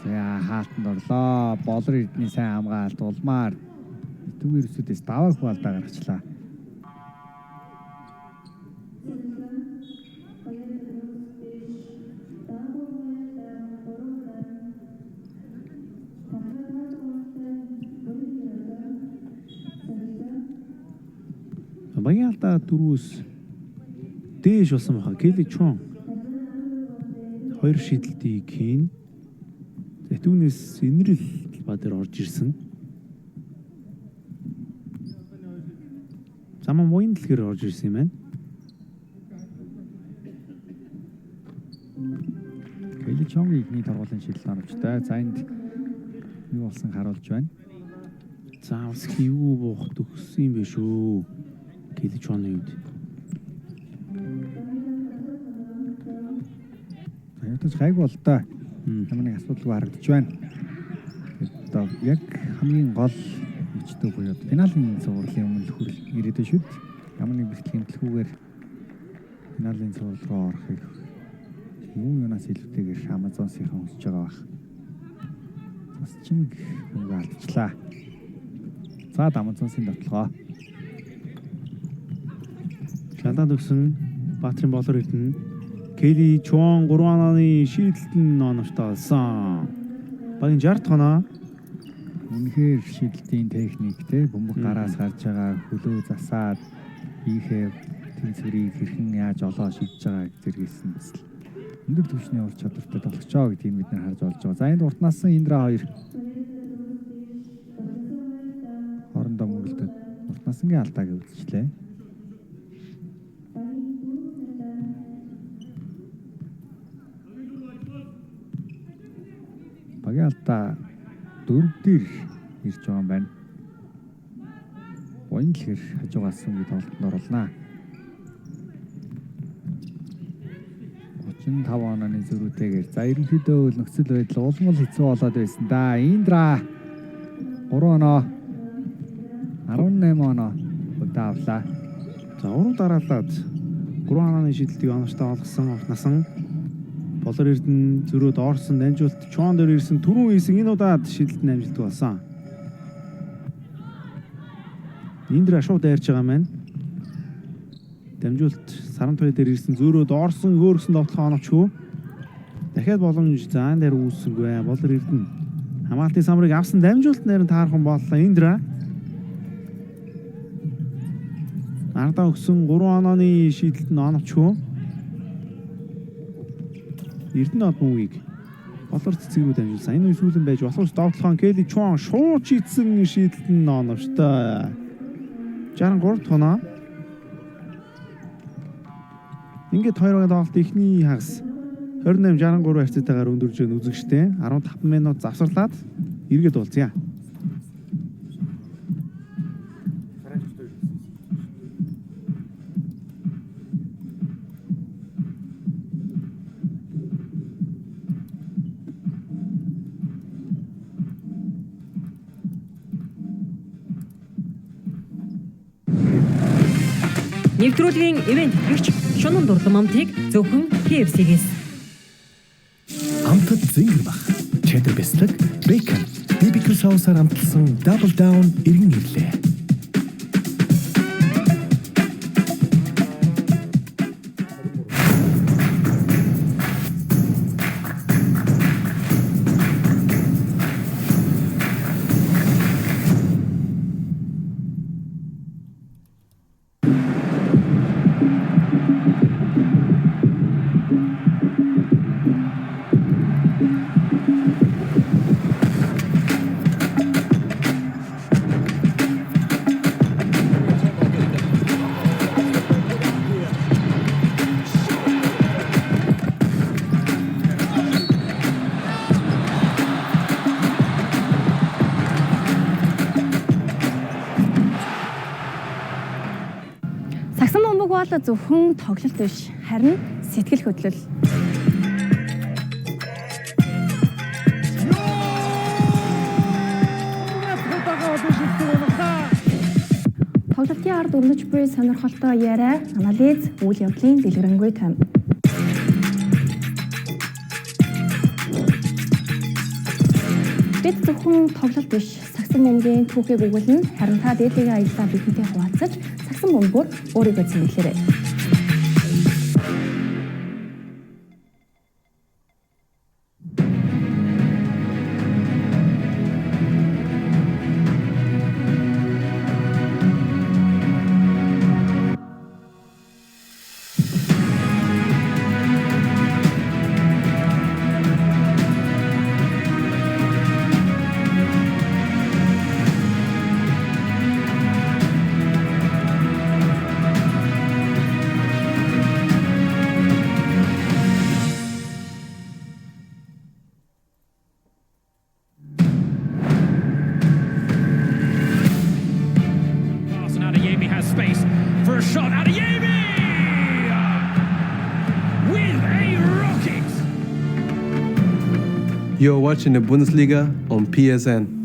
за хаалтанд орлоо. Болор Эрдэнийн сайн хамгаалалт улмаар Итүг Эрвсүүдээс даваагүй алдаа гаргачлаа. Багийн алдаа дөрвөөс дээш болсон баха. Кели Чон 2 шидэлтийг хийн. Түүнээс инрэл талбай дээр орж ирсэн. Заман буян дэлгэр орж ирсэн юм байна. Кели Чонгийн эхний торгуулийн шийдэл оновчтой. За энд юу болсон харуулж байна. За бас хийвүү буух төгссөн юм биш үү? Кели Чоны үед. За ятаж гайгүй бол доо. Ямар нэг асуудалгүй харагдаж байна. Одоо яг хамгийн гол өчтөө буюу финалийн цувралын өмнө хүрэл ирээд шүү дээ. Ямар нэг бэлтгэл хэмтлэхүүгээр финалийн цуврал руу орохыг юу юунаас илүүтэйгээр Амазонсынхан хүсэж байгаа бах. Бас чимэг мөнгө алдчихлаа. За Амазонсын давталгаа. Ялаад өгсөн Баатрын болор эрдэнэ. Кели Чуан 3 онооны шийдэлт нь оновчтой болсон. Багийн 60 дахь оноо. Үнэхээр шидэлтийн техник те, бөмбөг гараас гарч байгаа хөлөө засаад ийхээ тэнцвэрийг хэрхэн яаж олоо шидэж байгаа зэргээс нь бас өндөр түвшний ур чадвартай тоглогчоо гэдгийг бид нар харж болж байгаа. За, энд уртнаас нь Индра хоёр хоорондоо мөрөлдөд уртнаасангийн алдааг үзчихлээ. Багийн алдаа 4 дээр ирж байгаа юм байна. Буян дэлгэр хажуугаас сүнгийн тоглолтод оруулнаа. 35 онооны зөрүүтэйгээр. За, ерөнхийдөө бол нөхцөл байдал улам л хэцүү болоод байсан да. Индра 3 оноо, 18 оноо удаа авлаа. За, уруу дараалаад 3 онооны шидэлтийг оновчтой олгосон уртнасан Болор Эрдэнэ зөрөөд орсон, дамжуулт Чуан дээр ирсэн, түрүүн хийсэн энэ удаад шидэлт нь амжилтгүй болсон. Индра шууд дайрч байгаа маань. Дамжуулт Сарантуя дээр ирсэн, зөөрөөд орсон, хөөргсөн довтлогоо оновчгүй. Дахиад боломж заан дээр үүссэнгүй. Болор Эрдэнэ хамгаалтын самрыг авсан, дамжуулт нэр нь таархан боллоо. Индра ардаа өгсөн 3 онооны шийдэлт нь оновчгүй. Эрдэнэ од мөвийг болор цэцэг рүү дамжуулсан. Энэ үе сүүлэн байж болох довтлогоон Кели Чуан шууд шийдсэн, шийдэлт нь оновчтой. 63 дахь оноо. Ингээд хоёр багийн тоглолт эхний хагас 28 63 харьцаатайгаар өндөрж өгн үзэгчтэй 15 минут завсарлаад эргээд уулзъя. Нэвтрүүлгийн ивент тэтгэгч Шунан дурлам амтыг зөвхөн KFC-гээс. Амтад зингэр бах, cheddar бяцлаг, бейкон, BBQ соусаар амталсан Double Down эргэн ирлээ. Сагсан бөмбөг бол зөвхөн тоглолт биш, харин сэтгэл хөдлөл. Тоглолтын ард өрнөж буй сонирхолтой яриа, анализ, үйл явдлын дэлгэрэнгүй тойм. Бид зөвхөн тоглолт биш, сагсан бөмбөгийн түүхийг өгүүлнэ. Харин та дээдлийн аяллаа бидэнтэй хуваалцаж, сагсан бөмбөгөөр өөрийгөө цэнэглээрэй. Pass and Adeyemi has space for a shot. Adeyemi! With a rocket! You're watching the Bundesliga on PSN.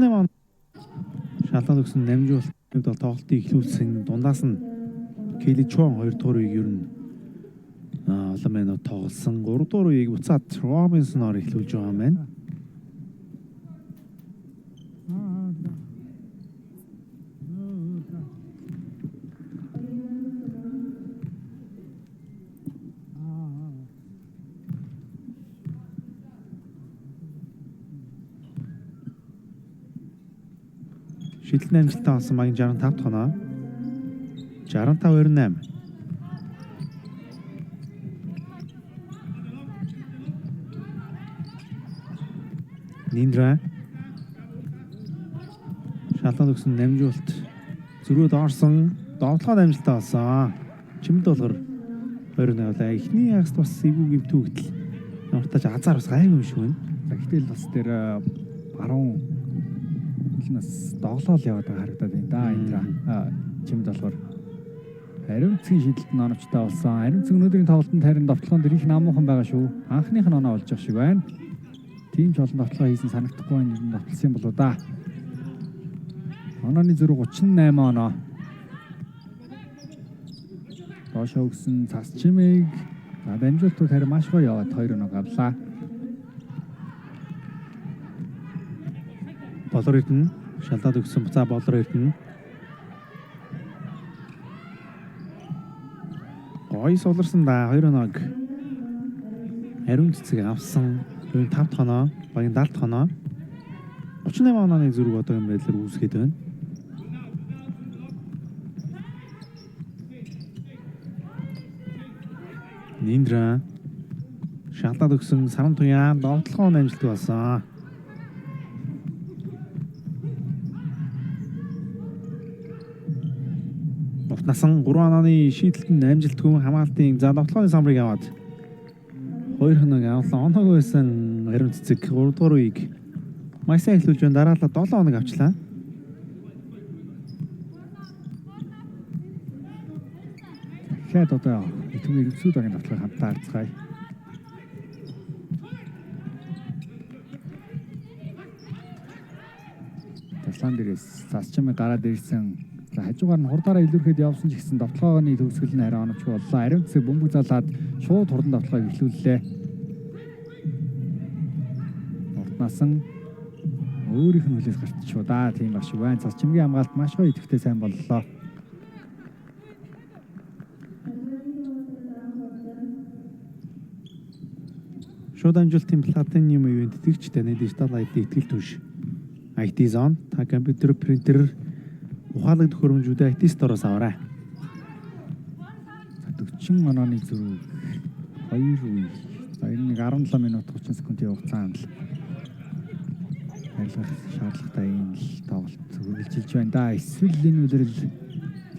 38 шалаад өгсөн намжуулалт бол тоглолтыг эхлүүлсэн. Дундаас нь Келли Чон 2 дугаар үеийг ер нь олон минут тоглосон. 3 дугаар үеийг буцаад Робинсоноор эхлүүлж байгаа юм байна. Шидлэн амжилттай болсон багийн 65 дахь оноо. 65-28. Ниндра шалаад өгсөн намжуулалт зөрөөд орсон, довтлогоо амжилттай болсон. Чимэд болгор 21 болоо. Эхний хагас бас эвгүй гэмтүү гэтэл ямар тач азар бас гайгүй юм шиг байна. За гэтэл бас тэр баруун нас доглоол яваад байгаа харагдаад байна да Индра. Чимэд болохоор ариун цэгийн шидэлт нь оновчтой болсон. Ариун цэг өнөөдрийн тоглолтод харин довтлогоон дээр их намуухан байгаа шүү. Анхных нь оноо болж байгаа шиг байна. Тийм ч олон довтлогоо хийсэн санагдахгүй байна. Ер нь довтлсон юм болоо да. Онооны зөрүү 38 оноо. Доошоо өгсөн цас чимээг за дамжуултууд харин маш гоё яваад 2 оноо гавлаа. Болор Эрдэнэ шалаад өгсөн буцаа Болор Эрдэнэ. Гоё суларсан да 2 оноог. Ариун цэцэг авсан. Ер нь 5 дахь оноо, багийн 70 дахь оноо. 38 онооны зөрүүг одоо юм байдлаар үүсгээд байна. Ниндра шалаад өгсөн саран туяа довтлогоо амжилт болсон. Урт насан 3 онооны шийдэлтэнд амжилтгүй хамгаалтын за довтлогооны самбарыг аваад 2 хоног авлаа. Оноог байсан ариун цэцэг 3 дугаар үеийг маш сайн эхлүүлж байна. Дараалал 7 хоног авчлаа. Дахиад одоо итгэв эргэсүүд багийн довтлогыг хамтдаа харцгаая. Таслан дээрээс цас чимээ гараад ирсэн. За хажуугаар нь хурдаараа илүүрхэд явсан ч гэсэн довтлогооны төгсгөл нь арай оновчгүй боллоо. Ариун цэцэг бөмбөг залаад шууд хурдан довтлогоог эхлүүллээ. Урт насан өөрийнх нь хөлөөс гарччихв да. Тийм баг шиг байна. Цас чимгийн хамгаалт маш гоё идэвхтэй сайн боллоо. Шууд амжилтын Platinum event тэтгэгч таны Digital ID ихтгэл түвш. IT Zone та компьютер, принтер, ухаалаг төхөөрөмжүүдээ IT Store-оос аваарай. За 40 онооны зөрүү 2 үе. За энэ нэг 17 минут 30 секундын хугацаанд л арилгах шаардлагатай ийм л тоглолт үргэлжилж байна да. Эсвэл энэ үлрэл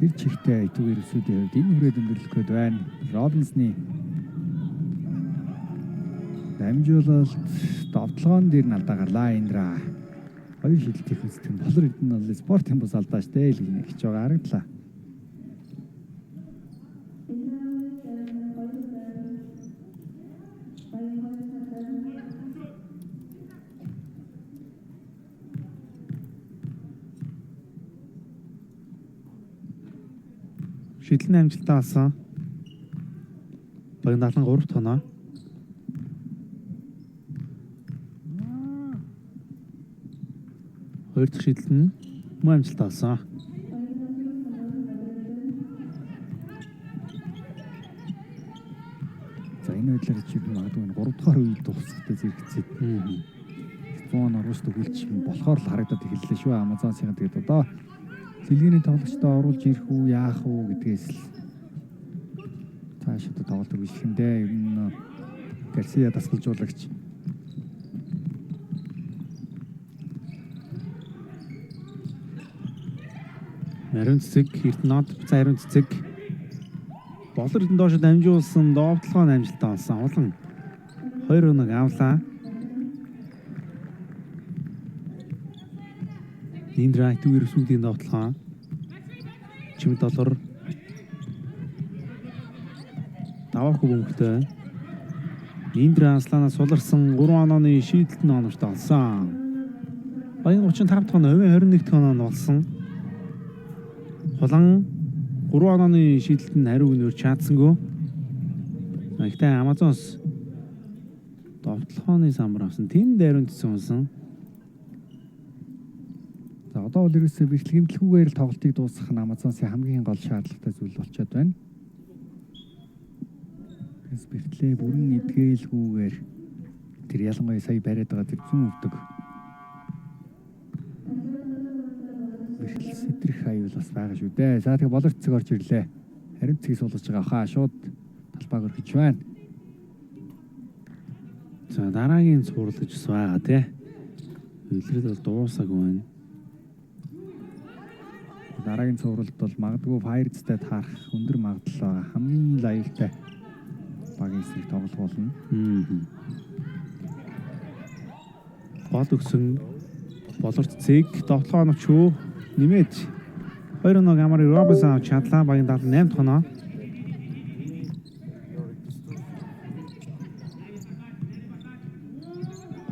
тэр чигтээ итүүгээр өсүүдийн хувьд энэ хүрээд өндөрлөх гээд байна. Робинсны дамжуулалт довтлогоон дээр нь алдаа гарлаа Индра. Хоёр шидэлт их үздэг. Болор Эрдэнэ бол спортын бус алдаа штэ л гэж нэг гэж байгаа харагдлаа. Шидлэн амжилттай болсон. Багийн 73 дахь оноо. Хоёр дахь шийдэлт нь мөн амжилттай болсон. За энэ байдлаар чи магадгүй энэ 3 дахь үйл дуусахтай зэрэгцээд 100 оруулж төгөлж болохоор л харагдаад эхэллээ шүү. Амазонсын тэгээд одоо цэлгээний тоглогчдоо оруулж ирэх үү, яах уу гэдгээс л цааш одоо тоглолт үргэлжлэх юм дээ. Ер нь Гарсиа дасгалжуулагч Ариун цэцэг, Эрдэнэт, буцаа ариун цэцэг. Болор Эрдэнэ доош дамжуулсан довтлогоо амжилттай болсон. Улан 2-1 авлаа. Ниндра итүүгээр сүүдийн довтлогоо. Чимэд долор. Даваагүй бөмбөгтэй. Ниндра Асланаас суларсан 3 онооны шийдэлт нь оновчтой болсон. Багийн 35 дахь оноо хувийн 21 дахь оноо нь болсон. Хулан 3 онооны шийдэлт нь хариуг нь өрч чадсангүй. Гэхдээ Amazons довтлохооны самбар авсан. Тэнд ариун цэцэн унсан. За одоо бол ерөөсөө бэрхлэг гэмтлгүүгээр л тоглолтыг дуусгах нь Amazons-ийн хамгийн гол шаардлагатай зүйл болчиход байна. Тэгээс бэртлээ бүрэн эдгээлгүүгээр тэр ялангуяа сая бариад байгаа тэр зүүн өвдөг бэрхлэл сэтрэх аюул бас байгаа шүү дээ. За тэгээ болор цэцэг орж ирлээ. Хариу цэгийг суулгаж байгаа хаа шууд талбайг өргөж байна. За дараагийн цуврал гэж бас байгаа тий. Үлрэл бол дуусаагүй байна. Дараагийн цувралд бол магадгүй Pirates-тэй таарах өндөр магадлал байгаа. Хамгийн л аюултай багийн эсрэг тоглох болно. Гол өгсөн болорт цэг довтлогоо оновч үү нэмээд 2 оноо Амари Робинсон авч чадлаа. Багийн 78 дахь оноо.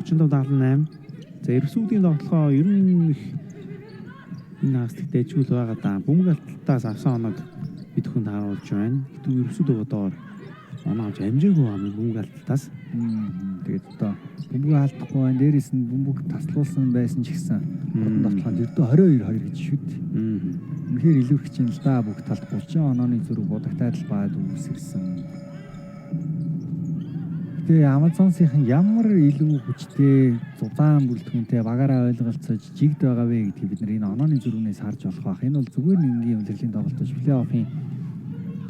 35 78. За эрсүүдийн довтлогоо ер нь их энэ хагас дэжгүүл байгаа даа. Бөмбөг алталтаас авсан оног бид хүнд харуулж байна. Хэдүү эрсүүд одоор оноо авч амжаагүй байгаа юм бөмбөг алталтаас. Тэгээд одоо бөмбөг алдахгүй байна. Дээрээс нь бөмбөг таслуулсан байсан ч гэсэн хурдан довтлогоонд ердөө 22-2 гэж шүд. Үнэхээр илүүрхэж юм л да. Бүх талд 30 онооны зөрүү будагтай талбайд үүсгэсэн. Тэгээ Amazon-ийн ямар илүү хүчтэй зузаан бүрэлдэхүүнтэй багаараа ойлголцож жигд байгаа вэ гэдгийг бид нар энэ онооны зөрүүнээс харж болох байх. Энэ бол зүгээр нэг энгийн улирлын тоглолт биш. Плей-оффын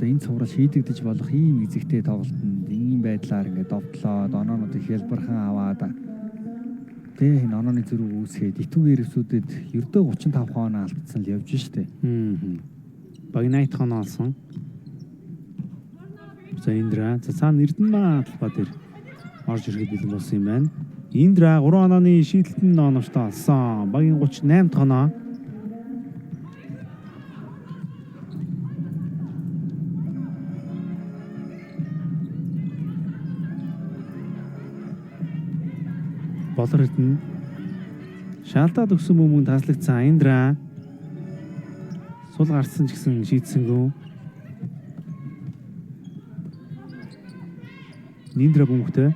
одоо энэ цуврал шийдэгдэж болох ийм эзэгтэй тоглолтод энгийн байдлаар ингээд довтлоод оноонуудыг хялбархан аваад тэгээ энэ онооны зөрүү үүсгээд итүүгээр эрсүүдэд ердөө 35 оноо алдсан л явж штэ. Баг 80 оноо олсон. За Индра. За цаана Эрдэнэ талбай дээр орж ирэхэд бэлэн болсон юм байна. Индра 3 онооны шийдэлт нь оновчтой олсон. Багийн 38 дахь оноо. Болор Эрдэнэ шалдаад өгсөн бөмбөг таслагдсан. Индра сул гарсан ч гэсэн шийдсэнгүү. Ниндра бөмбөгтэй.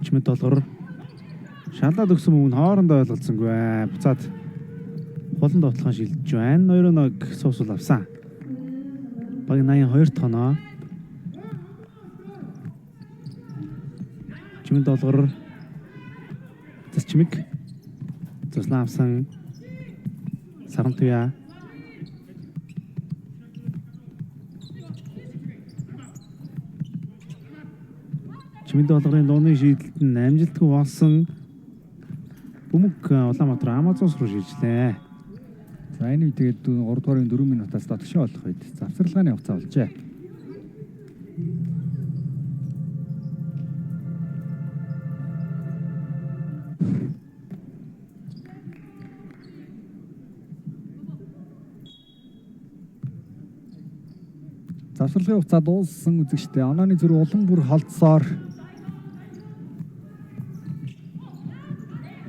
Чимэд долгор шалаад өгсөн бөмбөг нь хоорондоо ойлголцсонгүй. Буцаад хулан довтлогон шилжиж байна. 2-1 суусул авсан. Баг 82 дахь оноо. Чимэд долгор Зас чимэг зуслан авсан Сарантуя. Чимэд долгорын дууны шийдэлт нь амжилтгүй болсон. Бөмбөг Улаанбаатар Амазонс руу шилжлээ. За энэ үед тэгээд 3 дугаарын 4 минутаас дотгошоо болох үед завсарлагын хугацаа болжээ. Завсарлагын хугацаа дууссан үзэгчтэй онооны зөрүү улам бүр холдсоор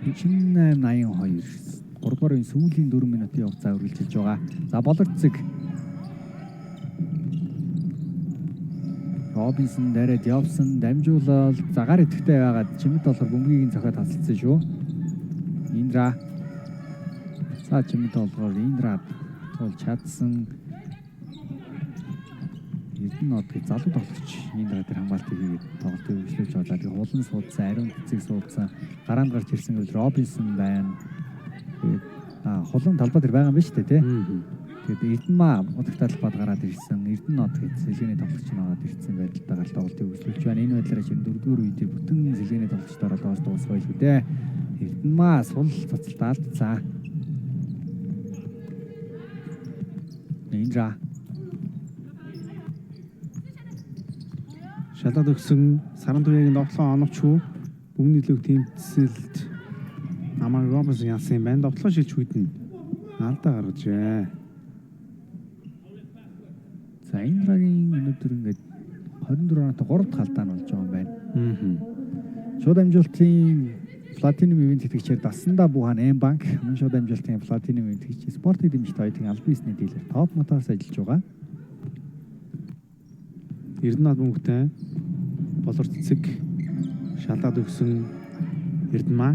48 82 3 дугаар үеийн сүүлийн 4 минутын хугацаа үргэлжилж байгаа. За болор цэг Робинсон дайраад явсан, дамжуулаад загаар идэвхтэй байгаад чимэд болохоор бөмбөгийг цохиод тасалсан шүү. Индра. За чимэд болохоор Индра тулж чадсан. Эрдэнэ нот гэж залуу тоглогч Индра дээр хамгаалтыг хийгээд тоглолтыг үргэлжлүүлж байгаа. Тэгээ хулан суудсан, ариун цэцэг суудсан, гараанд гарч ирсэн гэвэл Робинсон байна. Тэгээд хулан талбай дээр байгаа юм байна шүү дээ, тий. Тэгээд Эрдэнэ удагтай талбайд гараад ирсэн. Эрдэнэ нот гэж сэлгээний тоглогч нь ороод ирсэн байдалтайгаар тоглолтыг үргэлжлүүлж байна. Энэ байдлаар чинь дөрөвдүгээр үед бүтэн сэлгээний тоглогчдоор тоглож дуусах байлгүй дээ. Эрдэнэ сул цоцолт алдсан. Индра Шалаад өгсөн Сарантуягийн довтлогоо оновч үү? Бөмбөг нөлөөг тэмцэлд Амар Робинсон ялсан юм байна. Довтлогоо шилжих үед нь алдаа гаргажээ. За Индрагийн өнөөдөр ингээд 24 оноотой 3 дахь алдаа нь болж байгаа юм байна. Шууд амжилтын Platinum Event тэтгэгчээр Дасанда Бухан M Bank, мөн шууд амжилтын Platinum Event тэтгэгч спортыг дэмжих оюутан аль биесний дийлэр Top Motors ажиллаж байгаа. Эрдэнэ бөмбөгтэй Болор цэцэг шалаад өгсөн Эрдэнэ.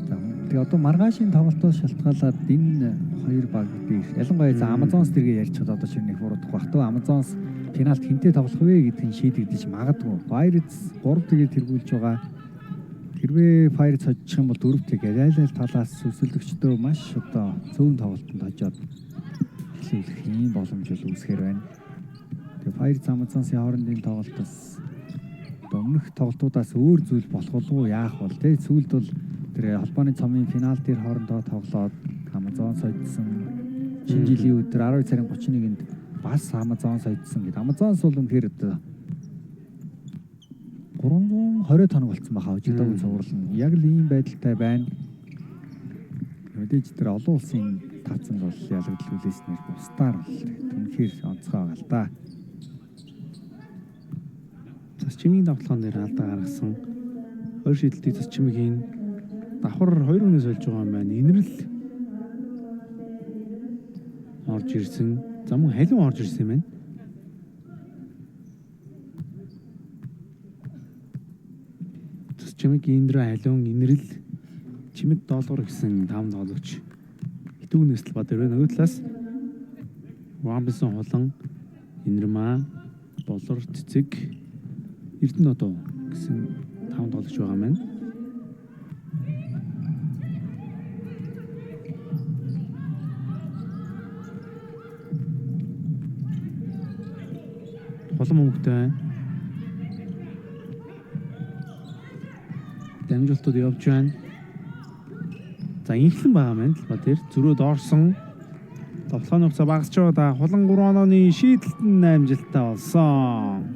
За тэгээ одоо маргаашийн тоглолтоос шалтгаалаад энэ хоёр баг дээр ялангуяа за Amazons дэргээ ярьчихад одоо чинь нэг буруудах бах туу. Amazons финалд хинтээ тоглох вэ гэдг нь шийдэгдэж магадгүй. Pirates 3 тэгээр тэргүүлж байгаа. Хэрвээ Pirates хожчих юм бол 4 тэг аль аль талаас өсөлдөгчдөө маш одоо цөөн тоглолтод хожоод эхлүүлэх юм боломж бол үүсгэр байна. Тэгээ Pirates Amazons-ийн хоорондын тоглолт бас одоо өмнөх тоглолтуудаас өөр зүйл болох болов уу яах бол тэ сүүлд бол тэр холбооны цомын финал дээр хоорондоо тоглоод Amazon сойдсон. Шинэ жилийн өдөр 12 сарын 31-нд бас Amazon сойдсон гэдэг. Amazon бол үнэхээр одоо 320 тоног болцсон байхаа хожигдоогүй цуврал нь. Яг л ийм байдалтай байна. Мэдээж тэр олон улсын тавцанд бол ялагдал хүлээснээр бусдаар бол үнэхээр онцгой байгаа л да. Цас чимийн давталгаан дээр алдаа гаргасан. Хоёр шийдэлтийг цас чимгийн давхар хоёр хүнээс олж байгаа юм байна. Инэрл орж ирсэн. За мөн халиун орж ирсэн юм байна. Цас чимэг Индра халиун инэрл чимэд долгор гэсэн таван тоглогч хитүүнээс талбай дээр байна. Нөгөө талаас Робинсон хулан Инэрмаа Болор цэцэг Эрдэнэ одоо гэсэн таван тоглогч байгаа маань. Хулан мөнгөтэй. Дамжуултууд явж байна. За инхлэн байгаа маань талбай дээр зөрөөд орсон. Тоглооны хугацаа багасч байгаа да. Хулан 3 онооны шийдэлт нь амжилттай болсон.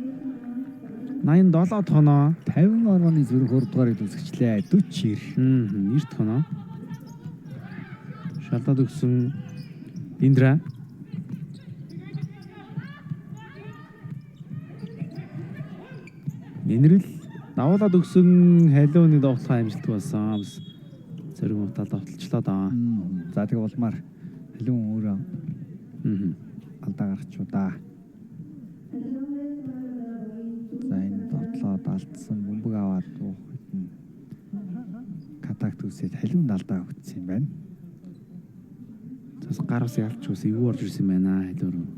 87 тоноо. 50 онооны зүрх 3 дугаарыг үүсгэжлээ. 40 90 тоноо. Шалдаад өгсөн Индра. Инэрл давуулаад өгсөн халиуны довтлогоо амжилтгүй болсон. Бас зориг мутал довтолчлоо даа. За тэгээ улмаар халиун өөрөө алдаа гаргачихв да. За энэ довтлоод алдсан бөмбөг аваад уух үед нь контакт үүсээд халиунд алдаа өгсөн юм байна. Зас гараас ялч ус эвгүй орж ирсэн байна халиун руу.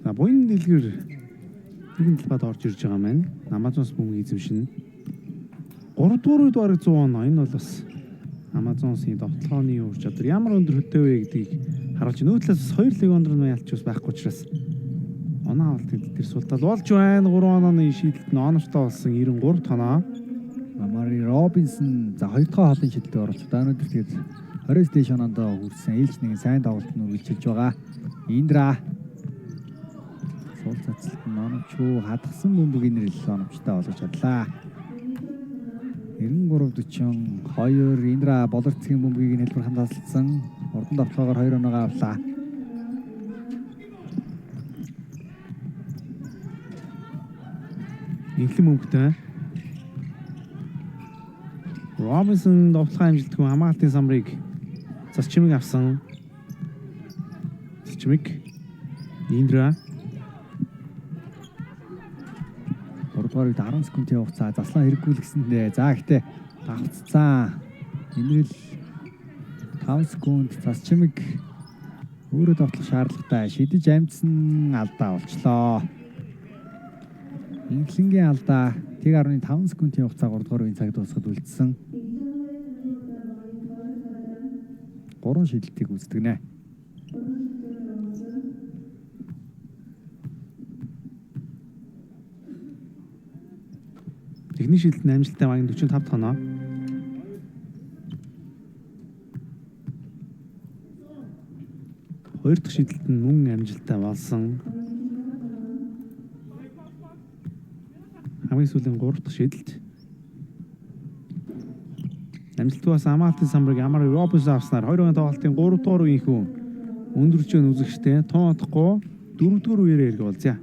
За буян дэлгэр нэгэн талбайд орж ирж байгаа маань. Amazon бөмбөг эзэмшинэ. 3 дугаар үед бараг 100 оноо. Энэ бол бас Amazon-сын довтлооны ур чадвар ямар өндөр хөтөө вэ гэдгийг харуулж байна. Нөгөө талаас хоёр легиондор нь ялч бас байхгүй учраас оноо авалтын тал дээр султал болж байна. 3 онооны шийдэлт нь оновчтой болсон 93 тоноо. Мамари Робинсон за хоёр дахь хоолын шидэлтэд оролцоо. Өнөөдөр тэгээд 29 дээш оноонд хүрсэн ээлж нэгэн сайн тоглолт нь үргэлжилж байгаа. Индра сул цацалт нь оновчгүй хадгсан бөмбөг инэрл оновчтой болгож чадлаа. 93-42 Индра Болор цэгийн бөмбөгийг нь хэлбэрхэн тасалдсан. Хурдан довтлогоор 2 оноогоо авлаа. Инхлэн бөмбөгтэй. Робинсон довтлогоо амжилтгүй хамгаалтын самрыг цас чимэг авсан. Цас чимэг Индра 3 дугаар үед 10 секундын хугацаа заслаа хэрэггүүлгэсэндээ. За гэхдээ давцсан. Инрэл 5 секунд цас чимэг өөрөө довтлох шаардлагатай. Шидэж амжсан алдаа болчлоо. Инхлэнгийн алдаа 1.5 секундын хугацаа 3 дугаар үеийн цаг дуусахад үлдсэн. 3 шидэлтийг үүсгэнэ. Техник шийдэлт нь амжилттай багийн 45 тоноо. Хоёр дахь шийдэлт нь мөн амжилттай болсон. Хамгийн сүүлийн 3 дахь шидэлт. Амжилтгүй бас Амаалтын самбарыг Амар Робинс авснаар 2-ын тоглолтын 3 дугаар үеийнхүү өндөрч өн үзэгчтэй тун удахгүй 4 дугаар үеэрээ эрг болзъя.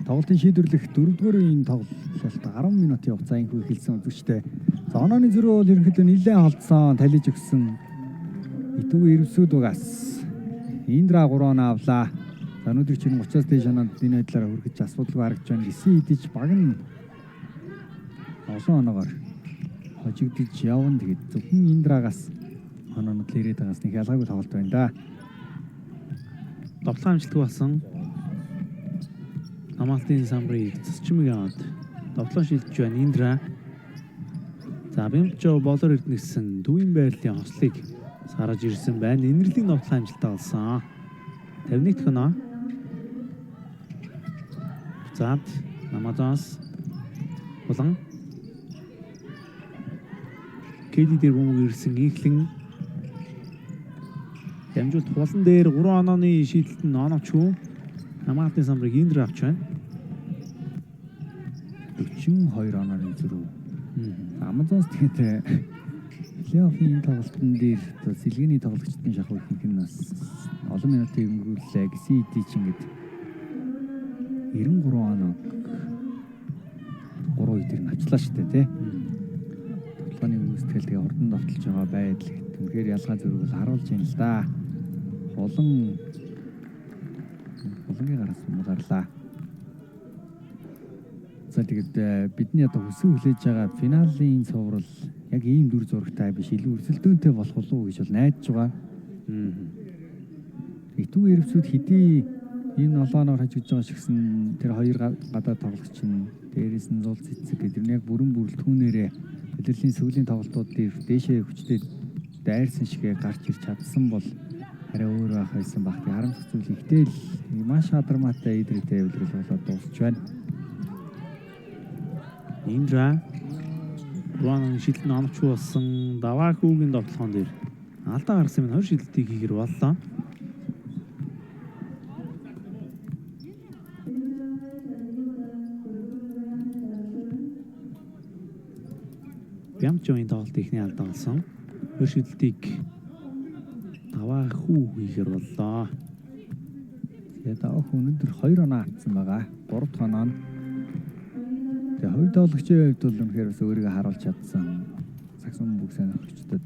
Тоглолтын шийдвэрлэх 4 дугаар үеийн тоглолт 10 минутын хугацаа инхүү эхэлсэн үзэгчтэй. За онооны зөрүү бол ерөнхийдөө нэлээд холдсон, талиж өгсөн. Итүг эрвсүүд угаас Индра 3 оноо авлаа. За өнөөдөр чинь 30-аас дээш оноонд энэ байдлаараа хүргэж асуудалгүй харагдаж байна. Гисэн идэж баг нь олон оноогоор хожигдож явна. Тэгээд зөвхөн Индрагаас оноонод л ирээд байгаас нэг ялгаагүй тоглолт байна да. Довтлогын амжилтгүй болсон. Амаалтын самбарыг цэцчмэг аваад довтлоо шилжиж байна Индра. За Бямжо болор эрдэнэсэн төвийн байрлалын хослыг сараж ирсэн байна. Инэрлийн довтлоо амжилттай болсон. 51 дэх оноо. Зад Намазонс булан Кэди дээр бөмбөг ирсэн инхлэн дамжуулт хулан дээр 3 онооны шийдэлт нь оноочгүй. Хамгаалтын самбарыг Индра авч байна. 42 онооны зөрүү. Амазонс тэгээд плей-оффын тоглолтын дээр одоо сэлгээний тоглогчдын шахуу ихэнх нь бас олон минутыг өнгөрүүллээ. Гэсэн хэдий ч ингээд 93 оноо 3 үе дээр нь авчлаа шүү дээ, тий. Тоглооны үүсгэл тэгээ хурдан довтолж байгаа байдал гэт. Үнэхээр ялгаа зөрүүг бол харуулж байна л да. Хулан хулангийн гараас муу гарлаа. За тэгээд бидний одоо хүсэн хүлээж байгаа финалийн цуврал яг ийм дүр зурагтай биш илүү өрсөлдөөнтэй болох уу гэж бол найдаж байгаа. Итүү эрвсүүд хэдий энэ олооноор хажигдж байгаа шигсэн тэр хоёр гадаад тоглогч нь дээрээс нь зул цэцэг гэдэг нь яг бүрэн бүрэлдэхүүнээрээ улирлын сүүлийн тоглолтууд дээр дээшээ хүчтэй дайрсан шигээ гарч ирч чадсан бол арай өөр байх байсан баг. Харамсах зүйл ихтэй л маш хадармаатай идрэгтэй улирал болоод дуусч байна. Индра Руан шидэлт нь оновчгүй болсон. Даваа хүүгийн довтлогон дээр алдаа гаргасан юм 2 шидэлтийг хийхэр боллоо. Бямчогийн тоглолт ихний алдаа болсон. 2 шидэлтийг даваа хүү хийхэр боллоо. Тэгээд даваа хүү өнөөдөр 2 оноо авсан байгаа. 3 дахь оноо нь тэгээ хувь тоглогчийн хувьд бол үнэхээр бас өөрийгөө харуулж чадсан. Сагсан бүх сонирхогчдод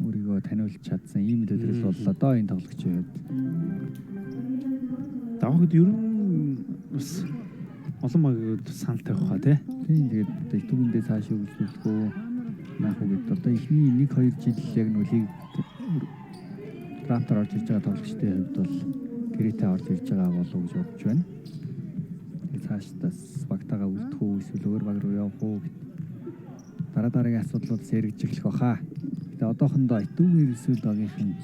өөрийгөө таниулж чадсан ийм л өдрөл боллоо доо энэ тоглогчийн хувьд. Даваа хэд ер нь бас олон багууд санал тавих хаа тий. Тийм тэгээд одоо итүүгэндээ цаашаа үргэлжлүүлэх үү яах уу гэдээ одоо эхний 1 2 жил яг нөө лиг драфтаар орж ирж байгаа тоглогчдын хувьд бол гэрээтэй орж ирж байгаа болов уу гэж бодож байна. Тэгээд цаашдаас багтаага үлдэх үү эсвэл өөр баг руу явах уу гэд дараа дараагийн асуудлууд сэргэж эхлэх баха. Гэтэ одоохондоо итүүгийн эсвэл багийнхан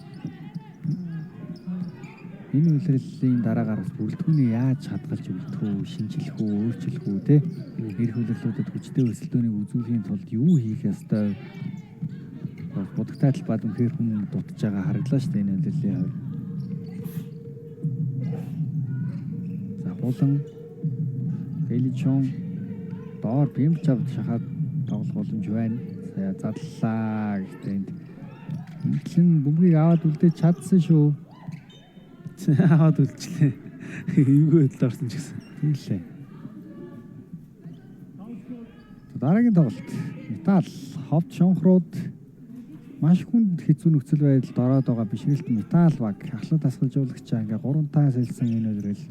энэ улирлын дараагаар бас бүрэлдэхүүнээ яаж хадгалж үлдэх үү, шинжилэх үү, өөрчлөх үү те. Ирэх улирлуудад хүчтэй өрсөлдөөнийг үзүүлэхийн тулд юу хийх ёстой вэ? Будагтай талбайд үнэхээр хүн дутж байгаа харагдлаа шүү дээ энэ улирлын хувьд. За хулан Эличон доор бимч авд шахаад тоглох боломж байна. За задлаа гэхдээ энд инглэн бөмбөгийг аваад үлдээж чадсан шүү. Аваад үлдчихлээ. Эвгүй байдалд орсон ч гэсэн. Тийм лээ. Дараагийн тоглолт. Металл ховд шонхрууд маш хүнд хэцүү нөхцөл байдалд ороод байгаа бишрэлт металл баг ахлах дасгалжуулагчаа ингээ 3 таас хэлсэн энэ өдрөл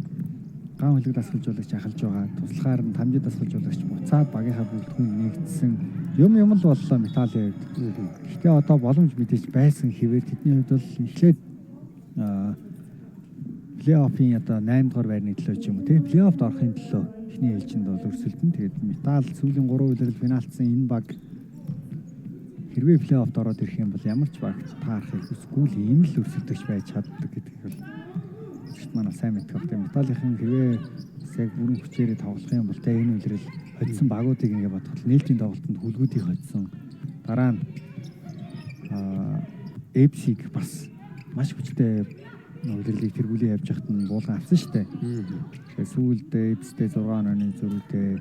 ган хөлөг дасгалжуулагч ахалж байгаа. Туслахаар нь тамжид дасгалжуулагч буцаад багийнхаа бүрэлдэхүүн нэгдсэн. Юм юм л боллоо металлын хувьд. Гэхдээ одоо боломж мэдээж байсан хэвээр тэдний хувьд бол эхлээд плей-оффын одоо 8 дугаар байрны төлөө ч юм уу тий плей-оффд орохын төлөө эхний ээлжинд бол өрсөлдөн. Тэгээд металл сүүлийн 3 улирал финалцсан энэ баг хэрвээ плей-оффд ороод ирэх юм бол ямар ч багт таарахыг хүсэхгүй л ийм л өрсөлдөгч байж чаддаг гэдгийг бол үзэгчд маань сайн мэдэх бах. Тэгээд металлын хэрвээ бас яг бүрэн хүчээрээ тоглох юм бол тэ энэ улирал хоцсон багуудыг ингээ бодоход нээлтийн тоглолтод хүлгүүдийг хоцсон. Дараа нь FC-г бас маш хүчтэй Улирлыг тэргүүлээ явж хахад нь буулган авсан шүү дээ. Тэгэхээр сүүлд Эпстэй 6 онооны зөрүүтэй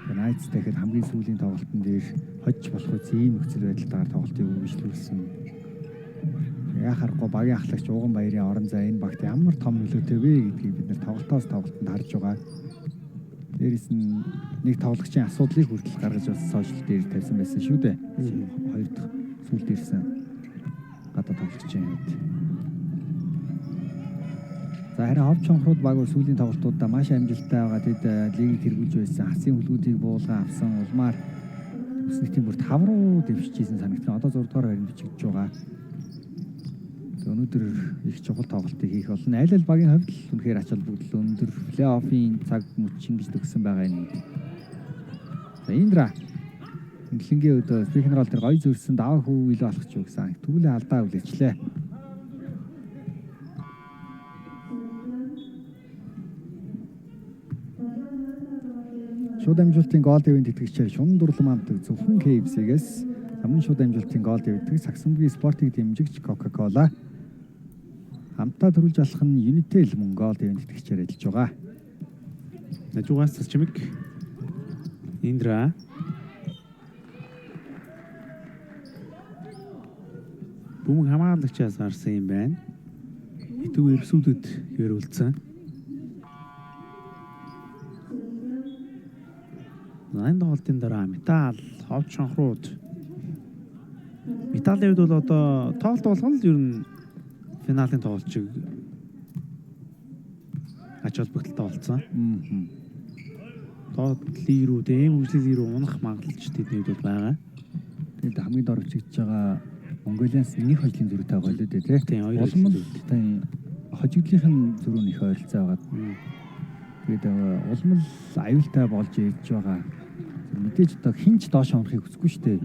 Найтстай гэхэд хамгийн сүүлийн тоглолтын дээр хожиж болох үс ийм нөхцөл байдалтайгаар тоглолтыг үргэлжлүүлсэн. Яа харахгүй багийн ахлагч Ууган Баярын орон зай энэ багт ямар том нөлөөтэй вэ гэдгийг бид нэр тоглолтоос тоглолтод харж байгаа. Дээрээс нь нэг тоглогчийн асуудлыг хүртэл гаргаж бас сошиал дээр тавьсан байсан шүү дээ. Хоёр дахь сүүлд ирсэн гадаа тоглогчийн хувьд. За харин хов чонхрууд баг сүүлийн тоглолтуудаа маш амжилттай байгаа. Тэд лигийг тэргүүлж байсан. Хасын хүлгүүдийг буулган авсан улмаар өснөтийн бүр 5 руу дэвшижсэн санагдсан. Одоо 6 дугаар байранд бичигдэж байгаа. Өнөөдөр их чухал тоглолтыг хийх болно. Аль аль багийн хувьд л үнэхээр ач холбогдол өндөр. Плей-оффын цаг мөч ингэж төгссөн байгаа юм. За Индра Инглингийн өдөө Спикнерол тэр гоё зөрсөн даваа хүү илүү алхах ч гэсэн. Түүлээ алдаа хүлээчлээ. Шууд амжилтын гол дэвэн тэтгэгчээр шун дурлан амтдаг зөвхөн KFC-гээс замун шууд амжилтын гол дэвдэг Сагсанбгийн спортыг дэмжигч Coca-Cola хамтаа төрүүлж алах нь Unitel мөн гол дэвэн тэтгэгчээр ажиллаж байгаа. Нажугаас цэцчимэг Индра бөмбөг хамгаалагчаас гарсан юм байна. Итүү эрсүүдэд хөрвүүлсэн. Энэ тоглолтын дараа Металл, Ховч шонхрууд. Металлын хувьд бол одоо тоглолт болгоно л ер нь финалийн тоглолтыг ач холбогдолтой болсон. Доод лиг рүү, дэм хөгжлийн лиг рүү унах магадлал ч тэдний хувьд бол байгаа. Тэгэд хамгийн дор өчигдж байгаа Монголианс нэг хожлын зөрүүтэй байгаа л үү те. Тийм, хоёр Улам л хожигдлынх нь зөрүү нь их ойролцоо байгаа. Тэгээд улам л аюултай болж ирж байгаа. Мэдээж одоо хинч доош унахыг хүсэхгүй шүү дээ.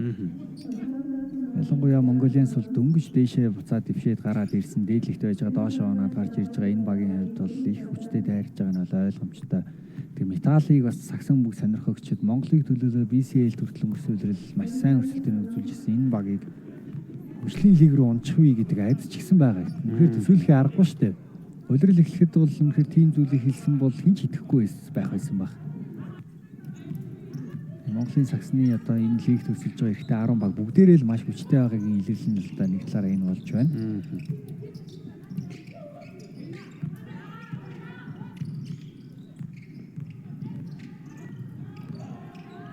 Ялангуяа Монголианс бол дөнгөж дээшээ буцаад дэвшээд гараад ирсэн дээдлэгт байж байгаа доош унаад гарч ирж байгаа энэ багийн хувьд бол их хүчтэй дайрж байгаа нь бол ойлгомжтой. Тэгээ Металлыг бас сагсан бүх сонирхогчид Монголыг төлөөлөө BCL хүртэл өнгөрсөн улирал маш сайн өрсөлдөөн үзүүлж ирсэн энэ багийг хөгжлийн лиг рүү унчих үе гэдэг айдас ч гэсэн байгаа. Үнэхээр төсөөлхийн аргагүй шүү дээ. Улирал эхлэхэд бол үнэхээр тийм зүйлийг хэлсэн бол хэн ч итгэхгүй байх байсан баг. Монголын сагсны одоо энэ лиг төсөлж байгаа эрэгтэй 10 баг бүгдээрээ л маш хүчтэй байгаагийн илэрлэл нь л да нэг талаараа энэ болж байна.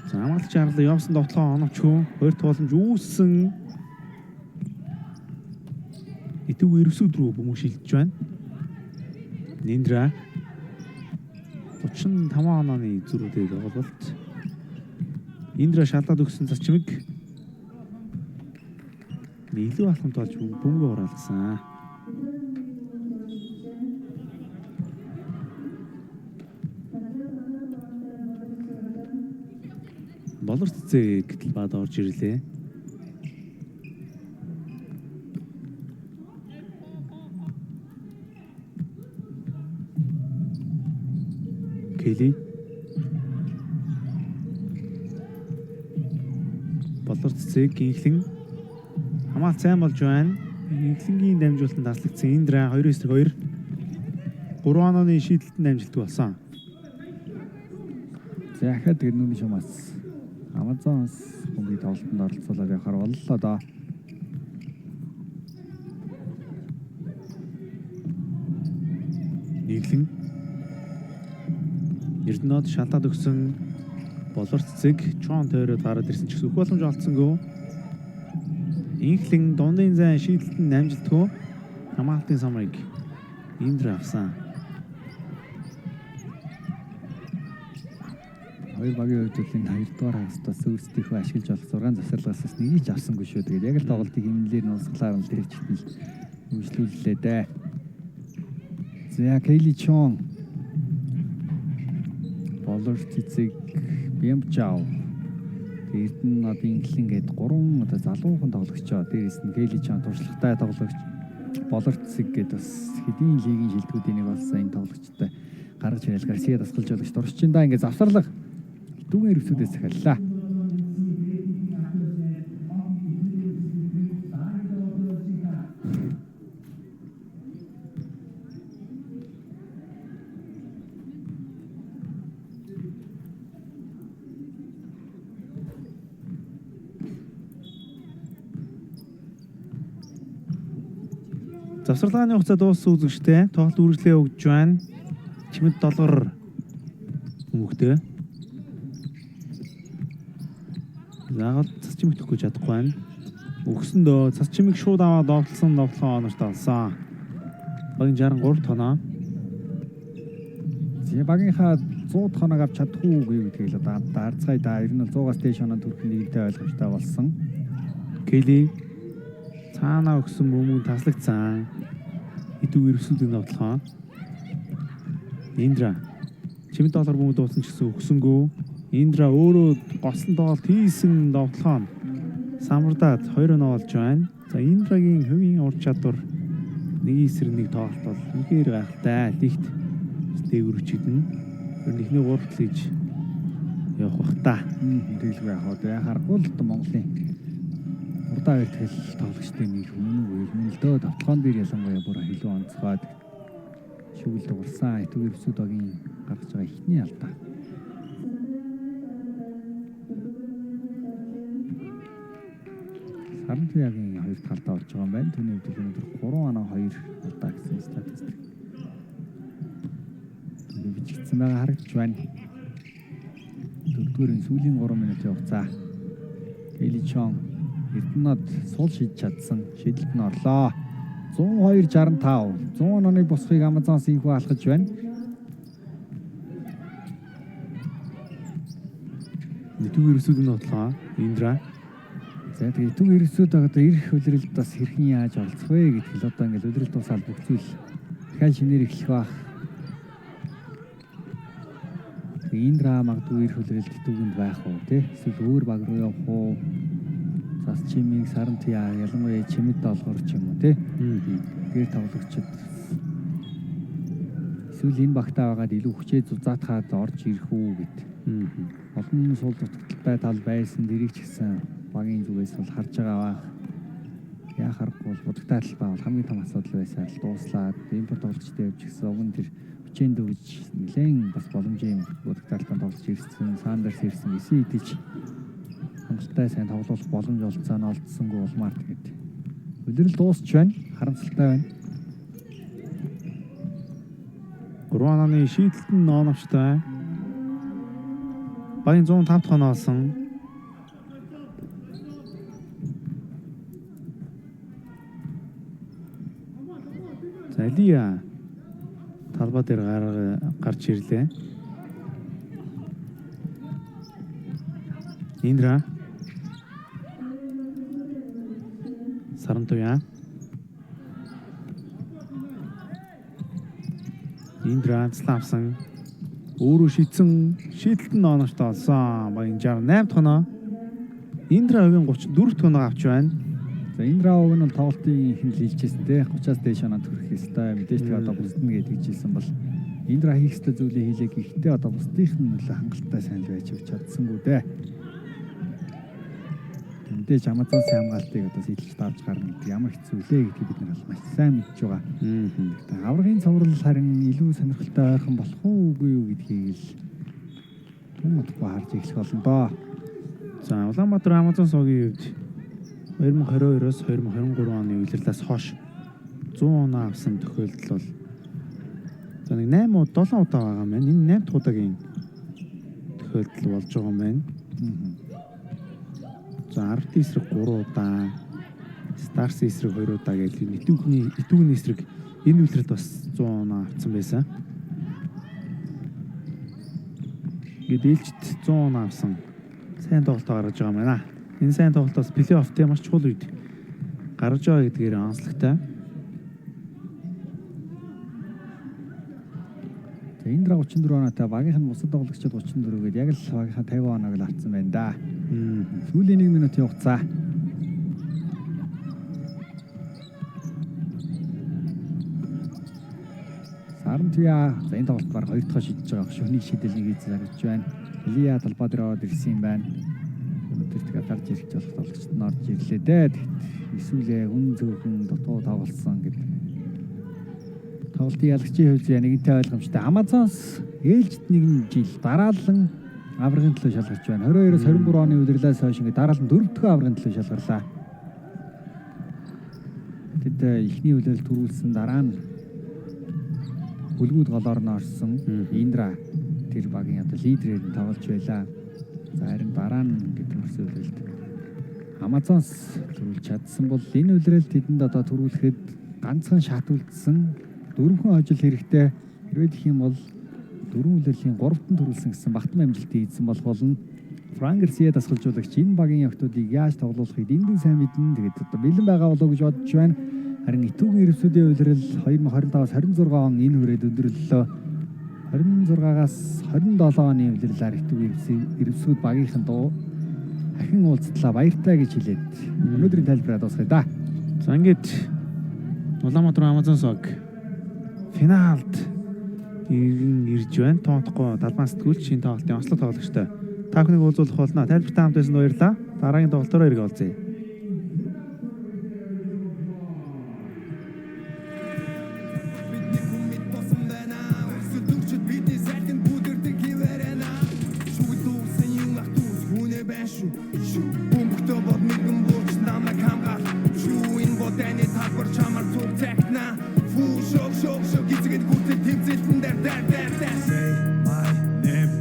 За хамгаалагч харлаа явсан довтлогоо оновчгүй хоёр тууламж үүссэн. Итүү эрвсүүд рүү бөмбөг шилжиж байна. Ниндра 35 онооны зөрүүтэй тоглолт. Индра шалаад өгсөн зочмыг илүү алхамт болж бөмбөгөө хураалгасан. Болор цэцэг гэтэл бад орж ирлээ. Кели Болор цэцэг инхлэн хамгаалт сайн болж байна. Инхлэнгийн дамжуулалтанд таслагдсан Индра 2-2 3 онооны шийдэлтэнд амжилтгүй болсон. За дахиад тэр нүмер шумаас Amazon-с бөмбөгийг тоглолтод оролцуулаад явахаар боллоо доо. Нийглэн Эрдэнэт шалаад өгсөн Болор цэцэг чон тойроод гараад ирсэн ч гэсэн өх боломж олдсонгүй. Инхлэн дундын зайн шийдэлтэнд амжилтгүй хамгаалтын самрыг Индра авсан. Хоёр багийн хувьд бол энэ хоёрдугаар хагаст бас өөрсдийнхөө ашиглаж болох 6 завсарлагаас бас нэгийг ч авсангүй шүү. Тэгээд яг л тоглолтыг хэмнэлээр нь урсгалаар нь тэр чигтэл үйлчлүүллээ дээ. За Кейли Чон Болор цэцэг Бямчао Эрдэнэ Инглин гээд гурван одоо залуухан тоглогчоо. Дээрээс нь Кейли Чон туршлагатай тоглогч Болор цэцэг гээд бас хэдийн лигийн шилдэгүүдийн нэг болсон энэ тоглогчтой гаргаж ирэл Гарсиа дасгалж байгаач туршиндаа ингээд завсарлага дүүгэн эрвсүүдээс захиаллаа. Завсарлагын хугацаа дууссан үзэгчтэй тоглолт үргэлжлээ өгж байна. Чимэд долгор хүмүүхтэй. Заавал цас чимэгт өгөх чадахгүй байна. Өгсөн дөө цас чимэг шууд аваад довтлсон довтлогоо онорт олсон. Багийн 63 тоноо. За багийнхаа 100 тоног авч чадах уу гэдгийг л одоо дарцгаая да. Ер нь бол 100-аас дээш оноо төрөх нэгэнтэй ойлгомжтой болсон. Кели цаанаа өгсөн бөмбөг таслагдсан. Идэв эрвсүүдийн довтлогоо. Индра чимэд доллар бөмбөг дуусан ч гэсэн өгсөнгөө. Индра өөрөө гоцлон тоглолт хийсэн довтлогоо нь самбардаад 2 оноо болж байна. За Индрагийн хувийн ур чадвар нэг эсрэг нэг тоглолт бол үнэхээр гайхалтай. Лигт дээгүүр өчигдэн. Тэр эхний 3 тал гэж явах бах та. Тэгэлгүй яах вэ? Яхааргүй л одоо Монголын урдаа бэртгэл тоглогчдын нэг өмнө үү мөн л дөө довтлогоон дээр ялангуяа бүр илүү онцгой шүгэл дуурсан Итүг Эрвсүүд багийн гаргаж байгаа эхний алдаа. Сарантуягийн хоёр дахь алдаа болж байгаа юм байна. Түүний хувьд өнөөдөр 3 оноо 2 алдаа гэсэн статистик бичигдсэн байгаа харагдаж байна. Дөрөвдүгээр сүүлийн 3 минутын хугацаа. Кэли Чон Эрдэнэт сул шидэж чадсан. Шидэлт нь орлоо. 102.65. 100 онооны босхийг Амазонс инхүү алхаж байна. Итүг эрвсүүдийн довтлогоо. Индра За тэгээ Итүг Эрвсүүд одоо ирэх улиралд бас хэрхэн яаж оролцох вэ гэдг л одоо ингээл улирал дуусаад бүх зүйл дахиад шинээр эхлэх байх. Тэгээ Индра магадгүй ирэх улиралд Итүгэнд байх уу тий? Эсвэл өөр баг руу явах уу? Зас чимийг сарантия ялангуяа чимэд долгор ч юм уу тий? Тэр тоглогчид эсвэл энэ багтаа байгаад илүү хүчээ зузаатахад орж ирэх үү гэд. Олон сул дутагдaltaй тал байсан тэрийг ч гэсэн багийн зүгээс бол харж байгаа бах. Яа харахгүй бол будагтай талбай бол хамгийн том асуудал байсан л дууслаа. Импорт тоглогчтой явж гисэн уг нь тэр хүчээнд өгж нэлээд бас боломжийн будагтай талбай тоглож ирсэн, Сандерс ирсэн, эсээ идэж хангалттай сайн тоглох боломж олцсон, олдсонгүй улмаар тэгээд улирал дуусч байна. Харамсалтай байна. 3 онооны шийдэлт нь оновчтой. Багийн 105 дахь оноо олсон. За Алия талбай дээр гарч ирлээ. Индра Сарантуяа Индра цэцлэн авсан. Өөрөө шидсэн. Шийдэлт нь оновчтой олсон. Багийн 68 дахь оноо. Индра хувийн 34 дахь оноо авч байна. За Индра уг нь бол тоглолтын ихэнд л хэлжсэн те 30-аас дээш оноо төрөх ёстой. Мэдээж тэгээ одоо бусдна гэж хэлжсэн бол Индра хийх ёстой зүйлээ хийлээ гэхдээ одоо бусдынх нь нөлөө хангалттай сайн л байж өгч чадсангүй дээ. Мэдээж Амазонсын хамгаалтыг одоо сэтэлж давж гарна гэдэг ямар хэцүү лээ гэдгийг бид нар бол маш сайн мэдж байгаа. Тэгээ аврагын цуврал харин илүү сонирхолтой ойрхон болох уу үгүй юу гэдгийг л түн удахгүй харж эхлэх болно доо. За Улаанбаатар Амазон суугийн хувьд 2022-оос 2023 оны улирлаас хойш 100 оноо авсан тохиолдол бол за нэг 8 7 удаа байгаа юм байна. Энэ 8 дахь удаагийн тохиолдол болж байгаа юм байна. За 10 эсрэг 3 удаа, Stars эсрэг 2 удаа гэж Итүүгний эсрэг энэ улиралд бас 100 оноо авсан байсан. Ингээд ээлжит 100 оноо авсан сайн тоглолт гаргаж байгаа юм байна. Энэ сайн тоглолт бас плей-офф тийм маш чухал үед гаргаж байгаа гэдгээр онцлогтой. За Индра 34 оноотой багийнх нь бусад тоглогчид 34 гээд яг л багийнхаа 50 оноог л авсан байна да. Сүүлийн 1 минутын хугацаа. Сарантуяа за энэ тоглолт баг хоёр дахь шидэж байгаа. Шөнийн шидэл нэг эзэн харагдаж байна. Илия талбай дээр ороод ирсэн юм байна. Өнөөдөр тэгээ гарч ирэх болох тоглогчд нь орж ирлээ дээ. Эсвэл хүн зөвхөн дутуу тоглосон гэдэг. Тоглолтын ялагчийн хувьд нэгэнтэй ойлгомжтой. Амазонс ээлжид нэгэн жил дараалан аврагын төлөө шалгарч байна. 22-оос 23 оны улирлаас хойш ингээд дараалан дөрөв дэх аврагын төлөө шалгарлаа. Тэд эхний улирал түрүүлсэн, дараа нь хүлгүүд голоор нь орсон. Индра тэр багийн одоо лидерээр нь тоглож байлаа. За, харин дараа нь ингээд өнгөрсөн улиралд Амазонс түрүүлж чадсан бол энэ улирал тэдэнд одоо түрүүлэхэд ганцхан шат үлдсэн, дөрвөн хожил хэрэгтэй. Хэрвээ гэх юм бол дөрвөн улирлын гуравт нь түрүүлсэн гэсэн багтан амжилтыг эзэн болох болно. Фран Гарсиа дасгалжуулагч энэ багийн охидуудыг яаж тоглуулахыг дэндүү сайн мэднэ. Тэгээд одоо бэлэн байгаа болоо гэж бодож байна. Харин Итүүгийн Эрвсүүдийн улирал 2025-аас 26 он энэ хүрээд өндөрлөлөө. 26-аас 27 оны улирлаар Итүүгийн Эрвсүүд багийнхан дуу ахин уулзтлаа, баяртай гэж хэлээд өнөөдрийн тайлбараа дуусгая да. За, ингээд Улаанбаатар Амазонс баг финалд иргэн ирж байна. Тоохгүй далбаан сэтгүүлч энэ тоглолтын онцлог тоглогчтой. Та бүхнийг уулзуулах болно. Тайлбартай хамт байсанд баярлалаа. Дараагийн тоглолтоор эргээ уулзъя. Бидний хүмэд босон байна. Өрсөлд өрчөд бидний сайтанд бүдэрдэг хിവэрэнэ. Шүгэл дүүсэн юм ах дүүс хүнээ байна шүү. Шүү бөмбөгтөө бод нэгэн бууч намайг хамгаал. Шүү энэ бод дайны талбар чамаар цуг цахна. Фүү шок шок шок эзэгэд хүртэл тэмцэлтэн дээр дээр дээр дээр. Say my name.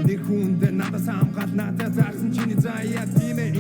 Нэр хүндээ надаас хамгаал, надад зарсан чиний заяа тийм ээ.